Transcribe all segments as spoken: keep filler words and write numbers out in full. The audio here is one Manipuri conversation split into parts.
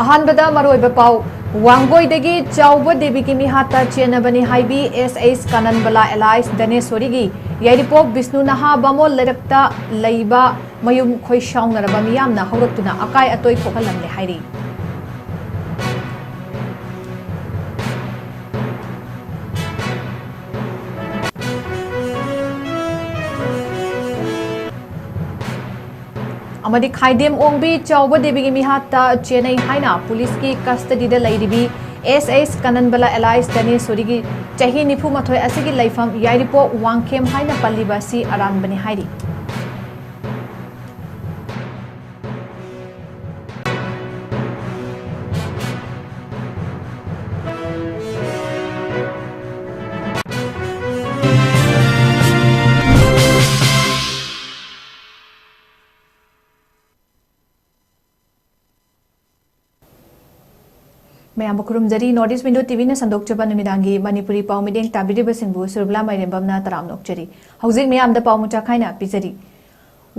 ꯑꯍꯥꯟꯕꯗ ꯃꯔꯨꯑꯣꯏꯕ ꯄꯥꯎ꯫ ꯋꯥꯡꯒꯣꯏꯗꯒꯤ ꯆꯥꯎꯕ ꯗꯦꯕꯤꯒꯤ ꯃꯤꯍꯥꯠꯇ ꯆꯦꯟꯅꯕꯅꯤ ꯍꯥꯏꯕꯤ ꯑꯦꯁ ꯑꯦꯁ ꯀꯥꯅꯟꯕꯂꯥ ꯑꯦꯂꯥꯏꯁ ꯗꯅꯦꯁꯣꯔꯤꯒꯤ ꯌꯥꯏꯔꯤꯄꯣꯛ ꯕꯤꯁꯅꯨ ꯅꯍꯥ ꯕꯥꯃꯣꯟ ꯂꯩꯔꯛꯇ ꯂꯩꯕ ꯃꯌꯨꯝ ꯈꯣꯏꯁꯥꯎꯅꯔꯕ ꯃꯤꯌꯥꯝꯅ ꯍꯧꯔꯛꯇꯨꯅ ꯑꯀꯥꯏ ꯑꯇꯣꯏ ꯊꯣꯛꯍꯜꯂꯝꯂꯦ ꯍꯥꯏꯔꯤ꯫ ꯑꯃꯗꯤ ꯈꯥꯏꯗꯦꯝ ꯑꯣꯡꯕꯤ ꯆꯥꯎꯕ ꯗꯦꯕꯤꯒꯤ ꯃꯤꯍꯥꯠꯇ ꯆꯦꯟꯅꯩ ꯍꯥꯏꯅ ꯄꯨꯂꯤꯁꯀꯤ ꯀꯁꯇꯗꯤꯗ ꯂꯩꯔꯤꯕꯤ ꯑꯦꯁ ꯑꯦꯁ ꯀꯥꯅꯟꯕꯂꯥ ꯑꯦꯂꯥꯏꯁ ꯗꯅꯦꯁꯣꯔꯤꯒꯤ ꯆꯍꯤ ꯅꯤꯐꯨ ꯃꯥꯊꯣꯏ ꯑꯁꯤꯒꯤ ꯂꯩꯐꯝ ꯌꯥꯏꯔꯤꯄꯣꯛ ꯋꯥꯡꯈꯦꯝ ꯍꯥꯏꯅ ꯄꯜꯂꯤꯕ ꯑꯁꯤ ꯑꯔꯥꯟꯕꯅꯤ ꯍꯥꯏꯔꯤ꯫ ꯃꯌꯥꯝꯕꯨ ꯈꯨꯔꯨꯝꯖꯔꯤ꯫ North East Window ꯇꯤ ꯚꯤꯅ ꯁꯟꯗꯣꯛꯆꯕ ꯅꯨꯃꯤꯗꯥꯡꯒꯤ ꯃꯅꯤꯄꯨꯔꯤ ꯄꯥꯎ ꯃꯤꯠꯌꯦꯡ ꯇꯥꯕꯤꯔꯤꯕꯁꯤꯡꯕꯨ ꯁꯨꯔꯕꯂꯥ ꯃꯥꯏꯔꯦꯝꯕꯝꯅ ꯇꯔꯥꯝꯅ ꯑꯣꯛꯆꯔꯤ꯫ ꯍꯧꯖꯤꯛ ꯃꯌꯥꯝꯗ ꯄꯥꯎ ꯃꯨꯆꯥ ꯈꯥꯏꯅ ꯄꯤꯖꯔꯤ꯫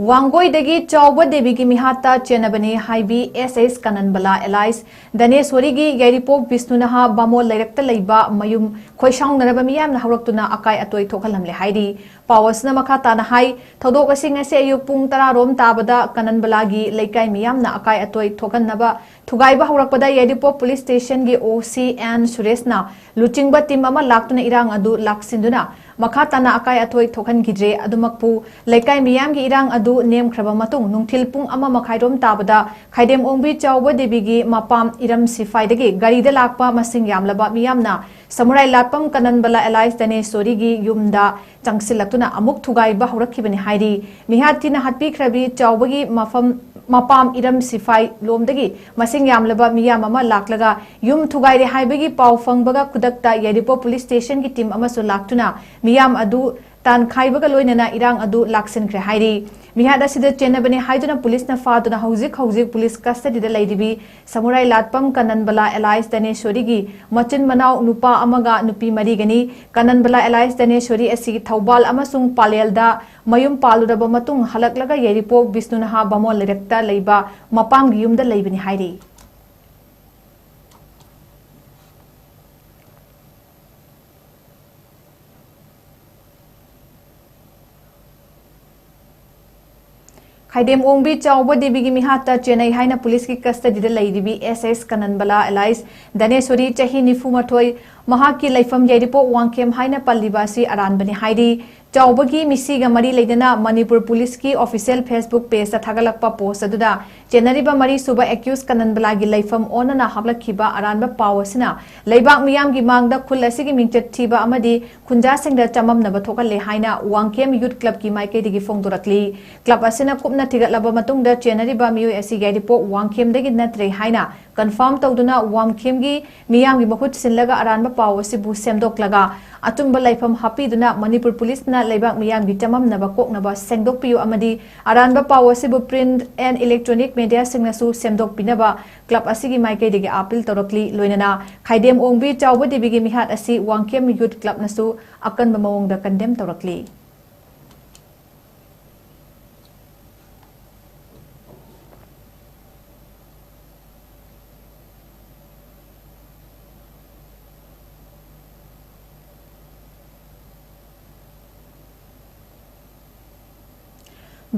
ꯋꯥꯡꯒꯣꯏꯗꯒꯤ ꯆꯥꯎꯕ ꯗꯦꯕꯤꯒꯤ ꯃꯤꯍꯥꯠꯇ ꯆꯦꯟꯅꯕꯅꯤ ꯍꯥꯏꯕꯤ ꯑꯦꯁ ꯑꯦꯁ ꯀꯥꯅꯟꯕꯂꯥ ꯑꯦꯂꯥꯏꯁ ꯗꯅꯦꯁꯣꯔꯤꯒꯤ ꯌꯥꯏꯔꯤꯄꯣꯛ ꯕꯤꯁꯅꯨꯅꯍꯥ ꯕꯥꯃꯣꯟ ꯂꯩꯔꯛꯇ ꯂꯩꯕ ꯃꯌꯨꯝ ꯈꯣꯏꯁꯥꯎꯅꯔꯕ ꯃꯤꯌꯥꯝꯅ ꯍꯧꯔꯛꯇꯨꯅ ꯑꯀꯥꯏ ꯑꯇꯣꯏ ꯊꯣꯛꯍꯜꯂꯝꯂꯦ ꯍꯥꯏꯔꯤ꯫ ꯄꯥꯎ ꯑꯁꯤꯅ ꯃꯈꯥ ꯇꯥꯅ ꯍꯥꯏ, ꯊꯧꯗꯣꯛ ꯑꯁꯤ ꯉꯁꯤ ꯑꯌꯨꯛ ꯄꯨꯡ ꯇꯔꯥ ꯔꯣꯝ ꯇꯥꯕꯗ ꯀꯥꯅꯟꯕꯂꯥꯒꯤ ꯂꯩꯀꯥꯏ ꯃꯤꯌꯥꯝꯅ ꯑꯀꯥꯏ ꯑꯇꯣꯏ ꯊꯣꯛꯍꯟꯅꯕ ꯊꯨꯒꯥꯏꯕ ꯍꯧꯔꯛꯄꯗ ꯌꯥꯏꯔꯤꯄꯣꯛ ꯄꯨꯂꯤꯁ ꯁ꯭ꯇꯦꯁꯟꯒꯤ ꯑꯣ ꯁꯤ ꯑꯦꯟ ꯁꯨꯔꯦꯁꯅ ꯂꯨꯆꯤꯡꯕ ꯇꯤꯝ ꯑꯃ ꯂꯥꯛꯇꯨꯅ ꯏꯔꯥꯡ ꯑꯗꯨ ꯂꯥꯛꯁꯤꯟꯗꯨꯅ ꯃꯈꯥ ꯇꯥꯅ ꯑꯀꯥꯏ ꯑꯇꯣꯏ ꯊꯣꯛꯍꯟꯈꯤꯗ꯭ꯔꯦ꯫ ꯑꯗꯨꯃꯛꯄꯨ ꯂꯩꯀꯥꯏ ꯃꯤꯌꯥꯝꯒꯤ ꯏꯔꯥꯡ ꯑꯗꯨ ꯅꯦꯝꯈ꯭ꯔꯕ ꯃꯇꯨꯡ ꯅꯨꯡꯊꯤꯜ ꯄꯨꯡ ꯑꯃ ꯃꯈꯥꯏꯔꯣꯝ ꯇꯥꯕꯗ ꯈꯥꯏꯗꯦꯝ ꯑꯣꯡꯕꯤ ꯆꯥꯎꯕ ꯗꯦꯕꯤꯒꯤ ꯃꯄꯥꯝ ꯏꯔꯝ ꯁꯤꯐꯥꯏꯗꯒꯤ ꯒꯥꯔꯤꯗ ꯂꯥꯛꯄ ꯃꯁꯤꯡ ꯌꯥꯝꯂꯕ ꯃꯤꯌꯥꯝꯅ ꯁꯃꯨꯔꯥꯏ ꯂꯥꯠꯄꯝ ꯀꯥꯅꯟꯕꯂꯥ ꯑꯦꯂꯥꯏꯁ ꯗꯅꯦꯁꯣꯔꯤꯒꯤ ꯌꯨꯝꯗ ꯆꯪꯁꯤꯜꯂꯛꯇꯨꯅ ꯑꯃꯨꯛ ꯊꯨꯒꯥꯏꯕ ꯍꯧꯔꯛꯈꯤꯕꯅꯤ ꯍꯥꯏꯔꯤ꯫ ꯃꯤꯍꯥꯠ ꯊꯤꯅ ꯍꯥꯠꯄꯤꯈ꯭ꯔꯕꯤ ꯆꯥꯎꯕꯒꯤ ꯃꯐꯝ ꯃꯄꯥꯝ ꯏꯔꯝ ꯁꯤꯐꯥꯏ ꯂꯣꯝꯗꯒꯤ ꯃꯁꯤꯡ ꯌꯥꯝꯂꯕ ꯃꯤꯌꯥꯝ ꯑꯃ ꯂꯥꯛꯂꯒ ꯌꯨꯝ ꯊꯨꯒꯥꯏꯔꯦ ꯍꯥꯏꯕꯒꯤ ꯄꯥꯎ ꯐꯪꯕꯒ ꯈꯨꯗꯛꯇ ꯌꯥꯏꯔꯤꯄꯣꯛ ꯄꯨꯂꯤꯁ ꯁ꯭ꯇꯦꯁꯟꯒꯤ ꯇꯤꯝ ꯑꯃꯁꯨ ꯂꯥꯛꯇꯨꯅ ꯃꯤꯌꯥꯝ ꯑꯗꯨ ꯇꯥꯟꯈꯥꯏꯕꯒ ꯂꯣꯏꯅꯅ ꯏꯔꯥꯡ ꯑꯗꯨ ꯂꯥꯛꯁꯤꯟꯈ꯭ꯔꯦ ꯍꯥꯏꯔꯤ꯫ ꯃꯤꯍꯥꯠ ꯑꯁꯤꯗ ꯆꯦꯟꯅꯕꯅꯤ ꯍꯥꯏꯗꯨꯅ ꯄꯨꯂꯤꯁꯅ ꯐꯥꯗꯨꯅ ꯍꯧꯖꯤꯛ ꯍꯧꯖꯤꯛ ꯄꯨꯂꯤꯁ ꯀꯁꯇꯗꯤꯗ ꯂꯩꯔꯤꯕꯤ ꯁꯃꯨꯔꯥꯏ ꯂꯥꯠꯄꯝ ꯀꯥꯅꯟꯕꯂꯥ ꯑꯦꯂꯥꯏꯁ ꯗꯅꯦꯁꯣꯔꯤꯒꯤ ꯃꯆꯤꯟ ꯃꯅꯥꯎ ꯅꯨꯄꯥ ꯑꯃꯒ ꯅꯨꯄꯤ ꯃꯔꯤꯒꯅꯤ꯫ ꯀꯥꯅꯟꯕꯂꯥ ꯑꯦꯂꯥꯏꯁ ꯗꯅꯦꯁꯣꯔꯤ ꯑꯁꯤ ꯊꯧꯕꯥꯜ ꯑꯃꯁꯨꯡ ꯄꯥꯂꯦꯜꯗ ꯃꯌꯨꯝ ꯄꯥꯜꯂꯨꯔꯕ ꯃꯇꯨꯡ ꯍꯜꯂꯛꯂꯒ ꯌꯥꯏꯔꯤꯄꯣꯛ ꯕꯤꯁꯅꯨꯅꯍꯥ ꯕꯥꯃꯣꯟ ꯂꯩꯔꯛꯇ ꯂꯩꯕ ꯃꯄꯥꯝꯒꯤ ꯌꯨꯝꯗ ꯂꯩꯕꯅꯤ ꯍꯥꯏꯔꯤ꯫ ꯈꯥꯏꯗꯦꯝ ꯑꯣꯡꯕꯤ ꯆꯥꯎꯕ ꯗꯦꯕꯤꯒꯤ ꯃꯤꯍꯥꯠꯇ ꯆꯦꯟꯅꯩ ꯍꯥꯏꯅ ꯄꯨꯂꯤꯁꯀꯤ ꯀꯁꯇꯗꯤꯗ ꯂꯩꯔꯤꯕꯤ ꯑꯦꯁ ꯑꯦꯁ ꯀꯅꯟꯕꯂꯥ ꯑꯦꯂꯥꯏꯁ ꯗꯅꯦꯁꯣꯔꯤ, ꯆꯍꯤ ꯅꯤꯐꯨ ꯃꯥꯊꯣꯏ, ꯃꯍꯥꯛꯀꯤ ꯂꯩꯐꯝ ꯌꯥꯏꯔꯤꯄꯣꯛ ꯋꯥꯡꯈꯦꯝ ꯍꯥꯏꯅ ꯄꯜꯂꯤꯕ ꯑꯁꯤ ꯑꯔꯥꯟꯕꯅꯤ ꯍꯥꯏꯔꯤ꯫ ꯆꯥꯎꯕꯒꯤ ꯃꯤꯁꯤꯒ ꯃꯔꯤ ꯂꯩꯅꯅ ꯃꯅꯤꯄꯨꯔ ꯄꯨꯂꯤꯁꯀꯤ ꯑꯣꯐꯤꯁꯤꯌꯦꯜ ꯐꯦꯁꯕꯨꯛ ꯄꯦꯖꯇ ꯊꯥꯒꯠꯂꯛꯄ ꯄꯣꯁ ꯑꯗꯨꯗ ꯆꯦꯟꯅꯔꯤꯕ ꯃꯔꯤꯁꯨꯕ ꯑꯦꯀ꯭ꯌꯨꯁ ꯀꯅꯟꯕꯂꯥꯒꯤ ꯂꯩꯐꯝ ꯑꯣꯟꯅꯅ ꯍꯥꯞꯂꯛꯈꯤꯕ ꯑꯔꯥꯟꯕ ꯄꯥꯎ ꯑꯁꯤꯅ ꯂꯩꯕꯥꯛ ꯃꯤꯌꯥꯝꯒꯤ ꯃꯥꯡꯗ ꯈꯨꯜ ꯑꯁꯤꯒꯤ ꯃꯤꯡꯆꯠ ꯊꯤꯕ ꯑꯃꯗꯤ ꯈꯨꯟꯖꯥꯁꯤꯡꯗ ꯆꯃꯝꯅꯕ ꯊꯣꯛꯍꯜꯂꯦ ꯍꯥꯏꯅ ꯋꯥꯡꯈꯦꯝ ꯌꯨꯠ ꯀ꯭ꯂꯕꯀꯤ ꯃꯥꯏꯀꯩꯗꯒꯤ ꯐꯣꯡꯗꯣꯔꯛꯂꯤ꯫ ꯀ꯭ꯂꯕ ꯑꯁꯤꯅ ꯀꯨꯞꯅ ꯊꯤꯒꯠꯂꯕ ꯃꯇꯨꯡꯗ ꯆꯦꯟꯅꯔꯤꯕ ꯃꯤꯑꯣꯏ ꯑꯁꯤ ꯌꯥꯏꯔꯤꯄꯣꯛ ꯋꯥꯡꯈꯦꯝꯗꯒꯤ ꯅꯠꯇ꯭ꯔꯦ ꯍꯥꯏꯅ ꯀꯟꯐꯥꯔꯝ ꯇꯧꯗꯨꯅ ꯋꯥꯡꯈꯦꯝꯒꯤ ꯃꯤꯌꯥꯝꯒꯤ ꯃꯍꯨꯠ ꯁꯤꯜꯂꯒ ꯑꯔꯥꯟꯕ ꯄꯥꯎ ꯑꯁꯤꯕꯨ ꯁꯦꯝꯗꯣꯛꯂꯒ ꯑꯆꯨꯝꯕ ꯂꯩꯐꯝ ꯍꯥꯞꯄꯤꯗꯨꯅ ꯃꯅꯤꯄꯨꯔ ꯄꯨꯂꯤꯁꯅ ꯂꯩꯕꯥꯛ ꯃꯤꯌꯥꯝꯒꯤ ꯆꯃꯝꯅꯕ ꯀꯣꯛꯅꯕ ꯁꯦꯡꯗꯣꯛꯄꯤꯌꯨ ꯑꯃꯗꯤ ꯑꯔꯥꯟꯕ ꯄꯥꯎ ꯑꯁꯤꯕꯨ ꯄ꯭ꯔꯤꯟꯠ ꯑꯦꯟ ꯏꯂꯦꯛꯇ꯭ꯔꯣꯅꯤꯛ ꯃꯦꯗꯤꯌꯥꯁꯤꯡꯅꯁꯨ ꯁꯦꯝꯗꯣꯛꯄꯤꯅꯕ ꯀ꯭ꯂꯕ ꯑꯁꯤꯒꯤ ꯃꯥꯏꯀꯩꯗꯒꯤ ꯑꯥꯄꯤꯜ ꯇꯧꯔꯛꯂꯤ꯫ ꯂꯣꯏꯅꯅ ꯈꯥꯏꯗꯦꯝ ꯑꯣꯡꯕꯤ ꯆꯥꯎꯕ ꯗꯦꯕꯤꯒꯤ ꯃꯤꯍꯥꯠ ꯑꯁꯤ ꯋꯥꯡꯈꯦꯝ ꯌꯨꯠ ꯀ꯭ꯂꯕꯅꯁꯨ ꯑꯀꯟꯕ ꯃꯑꯣꯡꯗ ꯀꯟꯗꯦꯝ ꯇꯧꯔꯛꯂꯤ꯫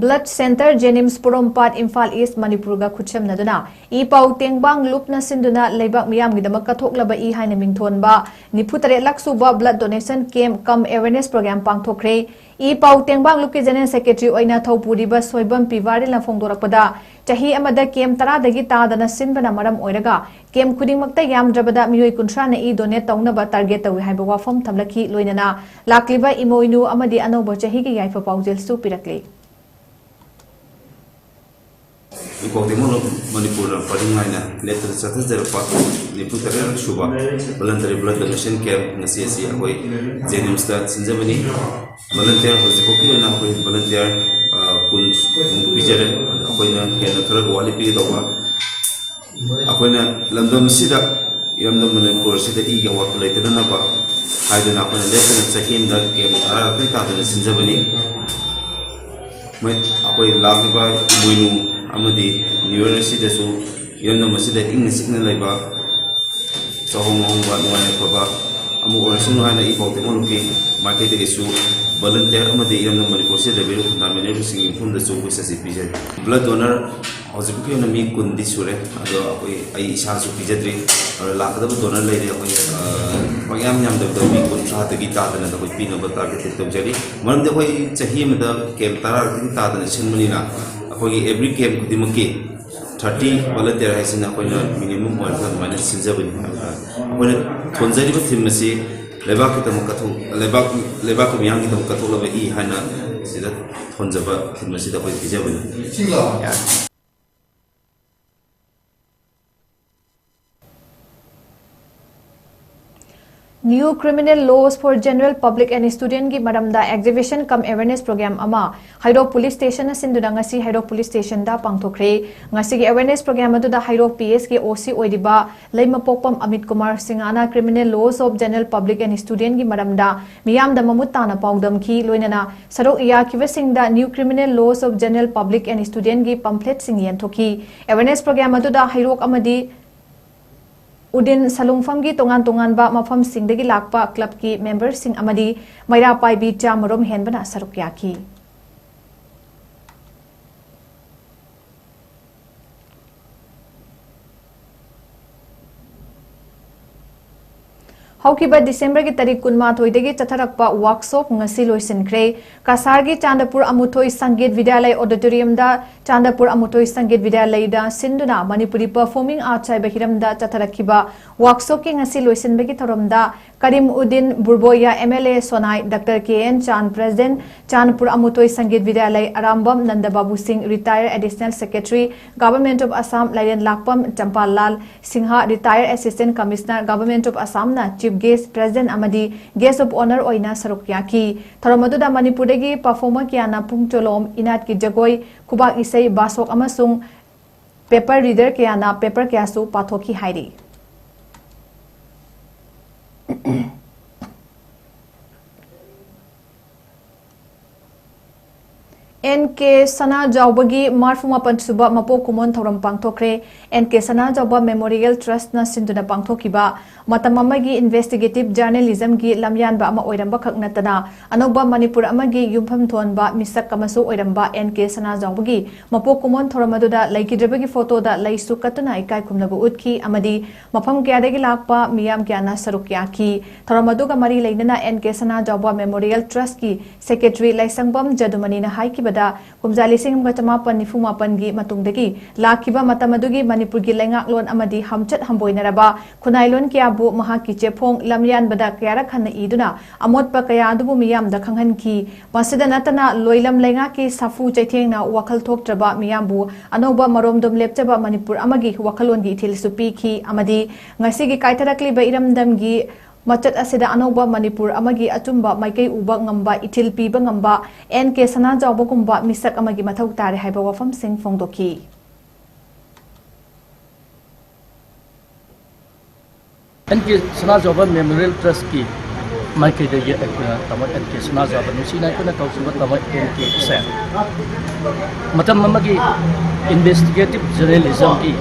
ꯕ꯭ꯂꯗ ꯁꯦꯟꯇꯔ ꯖꯦꯅꯤꯝꯁ ꯄꯣꯔꯣꯝꯄꯥꯠ ꯏꯝꯐꯥꯜ ꯏꯁ ꯃꯅꯤꯄꯨꯔꯒ ꯈꯨꯠꯁꯝꯅꯗꯨꯅ ꯏ ꯄꯥꯎ ꯇꯦꯡꯕꯥꯡ ꯂꯨꯞꯅ ꯁꯤꯟꯗꯨꯅ ꯂꯩꯕꯥꯛ ꯃꯤꯌꯥꯝꯒꯤꯗꯃꯛ ꯀꯠꯊꯣꯛꯂꯕ ꯏ ꯍꯥꯏꯅ ꯃꯤꯡꯊꯣꯟꯕ ꯅꯤꯐꯨ ꯇꯔꯦꯠ ꯂꯛ ꯁꯨꯕ ꯕ꯭ꯂꯗ ꯗꯣꯅꯦꯁꯟ ꯀꯦꯝꯞ ꯀꯝ ꯑꯦꯋꯦꯔꯅꯦꯁ ꯄ꯭ꯔꯣꯒ꯭ꯔꯥꯝ ꯄꯥꯡꯊꯣꯛꯈ꯭ꯔꯦ꯫ ꯏ ꯄꯥꯎ ꯇꯦꯡꯕꯥꯡ ꯂꯨꯞꯀꯤ ꯖꯦꯅꯔꯦꯜ ꯁꯦꯀ꯭ꯔꯦꯇꯔꯤ ꯑꯣꯏꯅ ꯊꯧꯄꯨꯔꯤꯕ ꯁꯣꯏꯕꯝ ꯄꯤ ꯋꯥꯔꯤꯜꯅ ꯐꯣꯡꯗꯣꯔꯛꯄꯗ, ꯆꯍꯤ ꯑꯃꯗ ꯀꯦꯝꯞ ꯇꯔꯥꯗꯒꯤ ꯇꯥꯗꯅ ꯁꯤꯟꯕꯅ ꯃꯔꯝ ꯑꯣꯏꯔꯒ ꯀꯦꯝꯞ ꯈꯨꯗꯤꯡꯃꯛꯇ ꯌꯥꯝꯗ꯭ꯔꯕꯗ ꯃꯤꯑꯣꯏ ꯀꯨꯟꯊ꯭ꯔꯥꯅ ꯏ ꯗꯣꯅꯦꯠ ꯇꯧꯅꯕ ꯇꯥꯔꯒꯦꯠ ꯇꯧꯏ ꯍꯥꯏꯕ ꯋꯥꯐꯝ ꯊꯝꯂꯛꯈꯤ꯫ ꯂꯣꯏꯅꯅ ꯂꯥꯛꯂꯤꯕ ꯏꯃꯣꯏꯅꯨ ꯑꯃꯗꯤ ꯑꯅꯧꯕ ꯆꯍꯤꯒꯤ ꯌꯥꯏꯐ ꯄꯥꯎꯖꯦꯜꯁꯨ ꯄꯤꯔꯛꯂꯤ꯫ ꯏ ꯄꯥꯎ ꯇꯦꯡꯕꯥꯡ ꯂꯨꯞ ꯃꯅꯤꯄꯨꯔꯅ ꯄꯔꯤꯡ ꯅꯥꯏꯅ ꯂꯦꯞꯇꯅ ꯆꯠꯊꯖꯔꯛꯄ ꯅꯤꯐꯨ ꯇꯔꯦꯠ ꯁꯨꯕ voluntary blood donation camp ꯉꯁꯤ ꯑꯁꯤ ꯑꯩꯈꯣꯏ ꯖꯦꯅꯤꯝꯁꯇ ꯁꯤꯟꯖꯕꯅꯤ꯫ Volunteer ꯍꯧꯖꯤꯛꯐꯥꯎꯒꯤ ꯑꯣꯏꯅ ꯑꯩꯈꯣꯏ volunteer, ꯑ, ꯀꯨꯟ ꯄꯤꯖꯔꯦ꯫ ꯑꯩꯈꯣꯏꯅ ꯍꯦꯟꯅ ꯈꯔ ꯋꯥꯠꯂꯤ ꯄꯤꯒꯗꯧꯕ꯫ ꯑꯩꯈꯣꯏꯅ ꯂꯝꯗꯝꯁꯤꯗ, ꯏꯔꯝꯗꯝ ꯃꯅꯤꯄꯨꯔ ꯑꯁꯤꯗ ꯏꯒꯤ ꯑꯋꯥꯠꯄ ꯂꯩꯇꯅꯅꯕ ꯍꯥꯏꯗꯨꯅ ꯑꯩꯈꯣꯏꯅ ꯂꯦꯞꯇꯅ ꯆꯍꯤ ꯑꯃꯗ ꯀꯦꯝꯞ ꯇꯔꯥꯔꯛꯇꯩ ꯇꯥꯗꯅ ꯁꯤꯟꯖꯕꯅꯤ꯫ ꯃꯣꯏ, ꯑꯩꯈꯣꯏ ꯂꯥꯛꯂꯤꯕ ꯏꯃꯣꯏꯅꯨ ꯑꯃꯗꯤ New Year ꯑꯁꯤꯗꯁꯨ ꯏꯔꯝꯗꯝ ꯑꯁꯤꯗ ꯏꯪꯅ ꯆꯤꯛꯅ ꯂꯩꯕ, ꯆꯥꯍꯣꯡ ꯉꯥꯍꯣꯡꯕ, ꯅꯨꯡꯉꯥꯏ ꯌꯥꯏꯐꯕ ꯑꯃꯨꯛ ꯑꯣꯏꯔꯁꯅꯨ ꯍꯥꯏꯅ ꯏ ꯄꯥꯎ ꯇꯦꯡꯉꯣꯜꯂꯨꯞꯀꯤ ꯃꯥꯏꯀꯩꯗꯒꯤꯁꯨ ꯚꯣꯂꯟꯇꯤꯌꯔ ꯑꯃꯗꯤ ꯏꯔꯝꯗꯝ ꯃꯅꯤꯄꯨꯔꯁꯤꯗ ꯂꯩꯕꯤꯔꯤꯕ ꯈꯨꯟꯗꯥ ꯃꯤꯑꯣꯏꯁꯤꯡꯒꯤ ꯃꯐꯝꯗꯁꯨ ꯋꯤꯁ ꯑꯁꯤ ꯄꯤꯖꯔꯤ꯫ ꯕ꯭ꯂꯗ ꯗꯣꯅꯔ ꯍꯧꯖꯤꯛ ꯐꯥꯎꯒꯤ ꯑꯣꯏꯅ ꯃꯤ ꯀꯨꯟꯗꯤ ꯁꯨꯔꯦ, ꯑꯗꯣ ꯑꯩꯈꯣꯏ, ꯑꯩ ꯏꯁꯥꯁꯨ ꯄꯤꯖꯗ꯭ꯔꯤ꯫ ꯑꯗꯣ ꯂꯥꯛꯀꯗꯕ ꯗꯣꯅꯔ ꯂꯩꯔꯦ, ꯑꯩꯈꯣꯏ, ꯑ, ꯄꯪꯌꯥꯝ ꯌꯥꯝꯗꯕꯗ ꯃꯤ ꯀꯨꯟꯊ꯭ꯔꯥꯗꯒꯤ ꯇꯥꯗꯅ ꯑꯩꯈꯣꯏ ꯄꯤꯅꯕ ꯇꯥꯔꯒꯦꯠ ꯇꯧꯖꯔꯤ꯫ ꯃꯔꯝꯗꯤ ꯑꯩꯈꯣꯏ ꯆꯍꯤ ꯑꯃꯗ ꯀꯦꯝ ꯇꯔꯥꯔꯛꯇꯒꯤ ꯇꯥꯗꯅ ꯁꯤꯟꯕꯅꯤꯅ, ꯑꯩꯈꯣꯏꯒꯤ ꯑꯦꯕ꯭ꯔꯤ ꯀꯦꯝ ꯈꯨꯗꯤꯡꯃꯛꯀꯤ ꯊꯥꯔꯇꯤ ꯚꯣꯂꯟꯇꯤꯌꯔ ꯍꯥꯏꯁꯤꯅ ꯑꯩꯈꯣꯏꯅ ꯃꯤꯅꯤꯃꯝ ꯑꯣꯏꯔꯒ ꯑꯗꯨꯃꯥꯏꯅ ꯁꯤꯟꯖꯕꯅꯤ ꯍꯥꯏꯕ ꯇꯥꯔꯦ꯫ ꯑꯩꯈꯣꯏꯅ ꯊꯣꯟꯖꯔꯤꯕ ꯊꯤꯝ ꯑꯁꯤ ꯂꯩꯕꯥꯛꯀꯤꯗꯃꯛ ꯀꯠꯊꯣꯛ-, ꯂꯩꯕꯥꯛ, ꯂꯩꯕꯥꯛꯀꯤ ꯃꯤꯌꯥꯝꯒꯤꯗꯃꯛ ꯀꯠꯊꯣꯛꯂꯕ ꯏ ꯍꯥꯏꯅ ꯁꯤꯗ ꯊꯣꯟꯖꯕ ꯊꯤꯝ ꯑꯁꯤꯗ ꯑꯩꯈꯣꯏ ꯄꯤꯖꯕꯅꯤ꯫ ꯌꯥꯔꯦ꯫ New Criminal Laws for General Public and Student ꯒꯤ ꯃꯔꯝꯗ exhibition cum awareness program ꯑꯃ ꯍꯩꯔꯣꯛ ꯄꯨꯂꯤꯁ ꯁ꯭ꯇꯦꯁꯟꯅ ꯁꯤꯟꯗꯨꯅ ꯉꯁꯤ ꯍꯩꯔꯣꯛ ꯄꯨꯂꯤꯁ ꯁ꯭ꯇꯦꯁꯟꯗ ꯄꯥꯡꯊꯣꯛꯈ꯭ꯔꯦ꯫ ꯉꯁꯤꯒꯤ awareness program ꯑꯗꯨꯗ ꯍꯩꯔꯣꯛ ꯄꯤ ꯑꯦꯁꯀꯤ ꯑꯣ ꯁꯤ ꯑꯣꯏꯔꯤꯕ ꯂꯩꯃꯄꯣꯛꯄꯝ ꯑꯃꯤꯠ ꯀꯨꯃꯥꯔ ꯁꯤꯡꯍꯅ Criminal Laws of General Public and Student ꯒꯤ ꯃꯔꯝꯗ ꯃꯤꯌꯥꯝꯗ ꯃꯃꯨꯠ ꯇꯥꯅ ꯄꯥꯎꯗꯝꯈꯤ꯫ ꯂꯣꯏꯅꯅ ꯁꯔꯨꯛ ꯌꯥꯈꯤꯕꯁꯤꯡꯗ New Criminal Laws of General Public and Student ꯒꯤ pamphlets ꯁꯤꯡ ꯌꯦꯟꯊꯣꯛꯈꯤ꯫ Awareness program ꯑꯗꯨꯗ ꯍꯩꯔꯣꯛ ꯑꯃꯗꯤ ꯎꯗꯤꯟ ꯁꯂꯨꯡꯐꯝꯒꯤ ꯇꯣꯉꯥꯟ ꯇꯣꯉꯥꯟꯕ ꯃꯐꯝꯁꯤꯡꯗꯒꯤ ꯂꯥꯛꯄ club ꯀꯤ member ꯁꯤꯡ ꯑꯃꯗꯤ ꯃꯩꯔꯥ ꯄꯥꯏꯕꯤ ꯆꯥꯃꯔꯣꯝ ꯍꯦꯟꯕꯅ ꯁꯔꯨꯛ ꯌꯥꯈꯤ꯫ ꯍꯧꯈꯤꯕ ꯗꯤꯁꯦꯝꯕꯔꯒꯤ ꯇꯥꯔꯤꯛ ꯀꯨꯟꯃꯥꯊꯣꯏꯗꯒꯤ ꯆꯠꯊꯔꯛꯄ workshop ꯉꯁꯤ ꯂꯣꯏꯁꯤꯟꯈ꯭ꯔꯦ꯫ ꯀꯁꯥꯔꯒꯤ ꯆꯥꯟꯗꯄꯨꯔ ꯑꯃꯨꯊꯣꯏ ꯁꯪꯒꯤꯠ ꯕꯤꯗ꯭ꯌꯥꯂꯌ auditorium ꯗ ꯆꯥꯟꯗꯄꯨꯔ ꯑꯃꯨꯊꯣꯏ ꯁꯪꯒꯤꯠ ꯕꯤꯗ꯭ꯌꯥꯂꯌꯗ ꯁꯤꯟꯗꯨꯅ ꯃꯅꯤꯄꯨꯔꯤ performing arts ꯍꯥꯏꯕ ꯍꯤꯔꯝꯗ ꯆꯠꯊꯔꯛꯈꯤꯕ workshop ꯀꯤ ꯉꯁꯤ ꯂꯣꯏꯁꯤꯟꯕꯒꯤ ꯊꯧꯔꯝꯗ ꯀꯔꯤꯝ Uddin ꯕꯨꯔꯕꯣꯌꯥ, M L A ꯁꯣꯅꯥꯏ, Doctor K N ꯆꯥꯟ, President, ꯆꯥꯟꯗꯄꯨꯔ ꯑꯃꯨꯊꯣꯏ ꯁꯪꯒꯤꯠ ꯕꯤꯗ꯭ꯌꯥꯂꯌ, ꯑꯔꯥꯝꯕꯝ ꯅꯟꯗ ꯕꯥꯕꯨ ꯁꯤꯡ, retired Additional Secretary, Government of Assam, ꯂꯥꯏꯔꯦꯟ ꯂꯥꯛꯄꯝ ꯆꯝꯄꯥꯜ Lal Singh, retired Assistant Commissioner, Government of Assam ꯅ chief guest, President ꯑꯃꯗꯤ guest of honour ꯑꯣꯏꯅ ꯁꯔꯨꯛ ꯌꯥꯈꯤ꯫ ꯊꯧꯔꯝ ꯑꯗꯨꯗ ꯃꯅꯤꯄꯨꯔꯗꯒꯤ performer ꯀꯌꯥꯅ ꯄꯨꯡ ꯆꯣꯂꯣꯝ, ꯏꯅꯥꯠꯀꯤ ꯖꯒꯣꯏ, ꯈꯨꯕꯥꯛ ꯏꯁꯩ, ꯕꯥꯁꯣꯛ ꯑꯃꯁꯨꯡ paper reader ꯀꯌꯥꯅ paper ꯀꯌꯥꯁꯨ ꯄꯥꯊꯣꯛꯈꯤ ꯍꯥꯏꯔꯤ꯫ ꯑꯦꯟ ꯀꯦ ꯁꯅꯥꯖꯥꯎꯕꯒꯤ ꯃꯔꯐꯨ ꯃꯥꯄꯟ ꯁꯨꯕ ꯃꯄꯣꯛ ꯀꯨꯝꯑꯣꯟ ꯊꯧꯔꯝ ꯄꯥꯡꯊꯣꯛꯈ꯭ꯔꯦ꯫ ꯑꯦꯟ ꯀꯦ ꯁꯅꯥꯖꯥꯎꯕ Memorial Trustꯅ ꯁꯤꯟꯗꯨꯅ ꯄꯥꯡꯊꯣꯛꯈꯤꯕ ꯃꯇꯝ ꯑꯃꯒꯤ investigative journalismꯒꯤ ꯂꯝꯌꯥꯟꯕ ꯑꯃ ꯑꯣꯏꯔꯝꯕ ꯈꯛ ꯅꯠꯇꯅ, ꯑꯅꯧꯕ ꯃꯅꯤꯄꯨꯔ ꯑꯃꯒꯤ ꯌꯨꯝꯐꯝ ꯊꯣꯟꯕ ꯃꯤꯁꯛ ꯑꯃꯁꯨ ꯑꯣꯏꯔꯝꯕ ꯑꯦꯟ ꯀꯦ ꯁꯅꯥꯖꯥꯎꯕꯒꯤ ꯃꯄꯣꯛ ꯀꯨꯝꯑꯣꯟ ꯊꯧꯔꯝ ꯑꯗꯨꯗ ꯂꯩꯈꯤꯗ꯭ꯔꯕꯒꯤ ꯐꯣꯇꯣꯗ ꯂꯩꯁꯨ ꯀꯠꯇꯨꯅ ꯏꯀꯥꯏ ꯈꯨꯝꯅꯕ ꯎꯠꯈꯤ ꯑꯃꯗꯤ ꯃꯐꯝ ꯀꯌꯥꯗꯒꯤ ꯂꯥꯛꯄ ꯃꯤꯌꯥꯝ ꯀꯌꯥꯅ ꯁꯔꯨꯛ ꯌꯥꯈꯤ꯫ ꯊꯧꯔꯝ ꯑꯗꯨꯒ ꯃꯔꯤ ꯂꯩꯅꯅ and K Sanajaoba Memorial Trustꯀꯤ Secretary ꯂꯥꯏꯁꯪꯕꯝ ꯖꯗꯨꯃꯅꯤꯅ ꯍꯥꯏꯈꯤꯕꯗ, ꯀꯨꯝꯖꯥ ꯂꯤꯁꯤꯡ ꯑꯃꯒ ꯆꯃꯥꯄꯟ ꯅꯤꯐꯨ ꯃꯥꯄꯟꯒꯤ ꯃꯇꯨꯡꯗꯒꯤ ꯂꯥꯛꯈꯤꯕ ꯃꯇꯝ ꯑꯗꯨꯒꯤ ꯃꯅꯤꯄꯨꯔꯒꯤ ꯂꯩꯉꯥꯛꯂꯣꯟ ꯑꯃꯗꯤ ꯍꯝꯆꯠ ꯍꯝꯕꯣꯏꯅꯔꯕ ꯈꯨꯟꯅꯥꯏꯂꯣꯟ ꯀꯌꯥꯕꯨ ꯃꯍꯥꯛꯀꯤ ꯆꯦꯐꯣꯡ ꯂꯝꯌꯥꯟꯕꯗ ꯀꯌꯥꯔꯛ ꯍꯟꯅ ꯏꯗꯨꯅ ꯑꯃꯣꯠꯄ ꯀꯌꯥ ꯑꯗꯨꯕꯨ ꯃꯤꯌꯥꯝꯗ ꯈꯪꯍꯟꯈꯤ꯫ ꯃꯁꯤꯗ ꯅꯠꯇꯅ ꯂꯣꯏꯂꯝ ꯂꯩꯉꯥꯛꯀꯤ ꯁꯥꯐꯨ ꯆꯩꯊꯦꯡꯅ ꯋꯥꯈꯜ ꯊꯣꯛꯇ꯭ꯔꯕ ꯃꯤꯌꯥꯝꯕꯨ ꯑꯅꯧꯕ ꯃꯔꯣꯝꯗꯣꯝ ꯂꯦꯞꯆꯕ ꯃꯅꯤꯄꯨꯔ ꯑꯃꯒꯤ ꯋꯥꯈꯜꯂꯣꯟꯒꯤ ꯏꯊꯤꯜꯁꯨ ꯄꯤꯈꯤ ꯑꯃꯗꯤ ꯉꯁꯤꯒꯤ ꯀꯥꯏꯊꯔꯛꯂꯤꯕ ꯏꯔꯝꯗꯝꯒꯤ ꯃꯆꯠ ꯑꯁꯤꯗ ꯑꯅꯧꯕ ꯃꯅꯤꯄꯨꯔ ꯑꯃꯒꯤ ꯑꯆꯨꯝꯕ ꯃꯥꯏꯀꯩ ꯎꯕ ꯉꯝꯕ, ꯏꯊꯤꯜ ꯄꯤꯕ ꯉꯝꯕ ꯑꯦꯟ ꯀꯦ ꯁꯅꯥꯖꯥꯎꯕꯒꯨꯝꯕ ꯃꯤꯁꯛ ꯑꯃꯒꯤ ꯃꯊꯧ ꯇꯥꯔꯦ ꯍꯥꯏꯕ ꯋꯥꯐꯝꯁꯤꯡ ꯐꯣꯡꯗꯣꯛꯈꯤ꯫ ꯑꯦꯟ ꯀꯦ ꯁꯅꯥꯖꯥꯎꯕ Memorial Trustꯀꯤ ꯃꯥꯏꯀꯩꯗꯒꯤ ꯑꯩꯈꯣꯏꯅ ꯇꯥꯃꯣ ꯑꯦꯟ ꯀꯦ ꯁꯅꯥꯖꯥꯎꯕ ꯅꯨꯡꯁꯤꯅ ꯑꯩꯈꯣꯏꯅ ꯀꯧꯈꯤꯕ ꯇꯥꯃꯣ ꯑꯦꯟ ꯀꯦꯁꯦ ꯃꯇꯝ ꯑꯃꯒꯤ investigative journalismꯒꯤ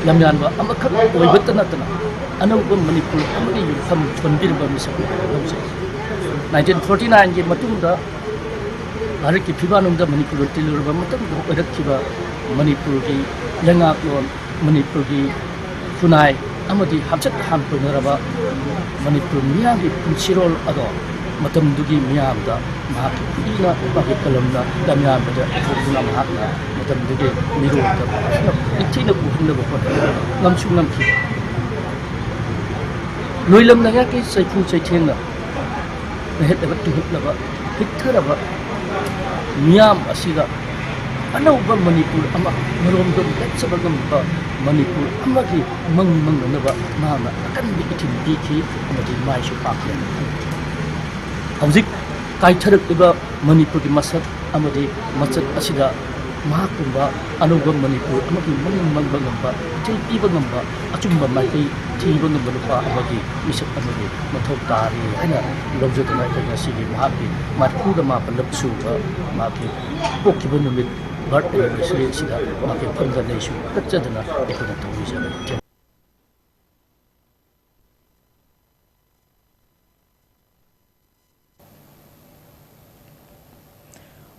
ꯂꯝꯌꯥꯟꯕ ꯑꯃꯈꯛ ꯑꯣꯏꯕꯇ ꯅꯠꯇꯅ ꯑꯅꯧꯕ ꯃꯅꯤꯄꯨꯔ ꯑꯃꯒꯤ ꯌꯨꯝꯐꯝ ꯊꯣꯟꯕꯤꯔꯕ ꯃꯤꯁꯛ ꯑꯃ ꯑꯣꯏꯅ ꯂꯧꯖꯩ꯫ Nineteen forty nineꯒꯤ ꯃꯇꯨꯡꯗ ꯚꯥꯔꯠꯀꯤ ꯐꯤꯕꯥꯛꯅꯨꯡꯗ ꯃꯅꯤꯄꯨꯔ ꯇꯤꯜꯂꯨꯔꯕ ꯃꯇꯝꯗ ꯑꯣꯏꯔꯛꯈꯤꯕ ꯃꯅꯤꯄꯨꯔꯒꯤ ꯂꯩꯉꯥꯛꯂꯣꯟ, ꯃꯅꯤꯄꯨꯔꯒꯤ ꯈꯨꯟꯅꯥꯏ ꯑꯃꯗꯤ ꯍꯝꯆꯠ ꯍꯝꯕꯣꯏꯅꯔꯕ ꯃꯅꯤꯄꯨꯔ ꯃꯤꯌꯥꯝꯒꯤ ꯄꯨꯟꯁꯤꯔꯣꯜ ꯑꯗꯣ ꯃꯇꯝꯗꯨꯒꯤ ꯃꯤꯌꯥꯝꯗ ꯃꯍꯥꯛꯀꯤ ꯈꯨꯠꯏꯅ, ꯃꯍꯥꯛꯀꯤ ꯀꯂꯝꯅ ꯂꯝꯌꯥꯟꯕꯗ ꯏꯊꯣꯛꯇꯨꯅ ꯃꯍꯥꯛꯅ ꯃꯇꯝꯗꯨꯒꯤ ꯃꯤꯔꯣꯜꯗ ꯐꯖꯅ ꯅꯤꯡꯊꯤꯅ ꯎꯍꯟꯅꯕ ꯍꯣꯠꯅꯕ ꯉꯝꯁꯨ ꯉꯝꯈꯤ꯫ ꯂꯣꯏꯂꯝ ꯂꯩꯉꯥꯛꯀꯤ ꯆꯩꯐꯨ ꯆꯩꯊꯦꯡꯅ ꯅꯩꯍꯠꯂꯕ ꯇꯨꯍꯠꯂꯕ ꯍꯤꯛꯊꯔꯕ ꯃꯤꯌꯥꯝ ꯑꯁꯤꯗ ꯑꯅꯧꯕ ꯃꯅꯤꯄꯨꯔ ꯑꯃ ꯃꯔꯣꯝꯗꯣꯝ ꯂꯦꯞꯆꯕ ꯉꯝꯕ ꯃꯅꯤꯄꯨꯔ ꯑꯃꯒꯤ ꯃꯪ ꯃꯪꯅꯅꯕ ꯃꯍꯥꯛꯅ ꯑꯀꯟꯕ ꯏꯊꯤꯜ ꯄꯤꯈꯤ ꯑꯃꯗꯤ ꯃꯥꯏꯁꯨ ꯄꯥꯛꯈꯤ꯫ ꯍꯧꯖꯤꯛ ꯀꯥꯏꯊꯔꯛꯂꯤꯕ ꯃꯅꯤꯄꯨꯔꯒꯤ ꯃꯁꯛ ꯑꯃꯗꯤ ꯃꯆꯠ ꯑꯁꯤꯗ ꯃꯍꯥꯛꯀꯨꯝꯕ ꯑꯅꯧꯕ ꯃꯅꯤꯄꯨꯔ ꯑꯃꯒꯤ ꯃꯃꯤꯡ ꯃꯟꯕ ꯉꯝꯕ, ꯏꯊꯤꯜ ꯄꯤꯕ ꯉꯝꯕ, ꯑꯆꯨꯝꯕ ꯃꯥꯏꯀꯩ ꯊꯤꯕ ꯉꯝꯕ ꯅꯨꯄꯥ ꯑꯃꯒꯤ ꯃꯤꯁꯛ ꯑꯃꯒꯤ ꯃꯊꯧ ꯇꯥꯔꯤ ꯍꯥꯏꯅ ꯂꯧꯖꯗꯨꯅ ꯑꯩꯈꯣꯏ ꯉꯁꯤꯒꯤ ꯃꯍꯥꯛꯀꯤ ꯃꯔꯤꯐꯨꯒ ꯃꯥꯄꯜꯂꯛ ꯁꯨꯕ ꯃꯍꯥꯛꯀꯤ ꯄꯣꯛꯈꯤꯕ ꯅꯨꯃꯤꯠ, ꯕꯥꯔꯠ ꯑꯦꯅꯤꯚꯔꯁꯔꯤ ꯑꯁꯤꯗ ꯃꯍꯥꯛꯀꯤ ꯃꯐꯝꯗ ꯂꯩꯁꯨ ꯀꯠꯆꯗꯅ ꯑꯩꯈꯣꯏꯅ ꯇꯧꯖꯕꯅꯤ꯫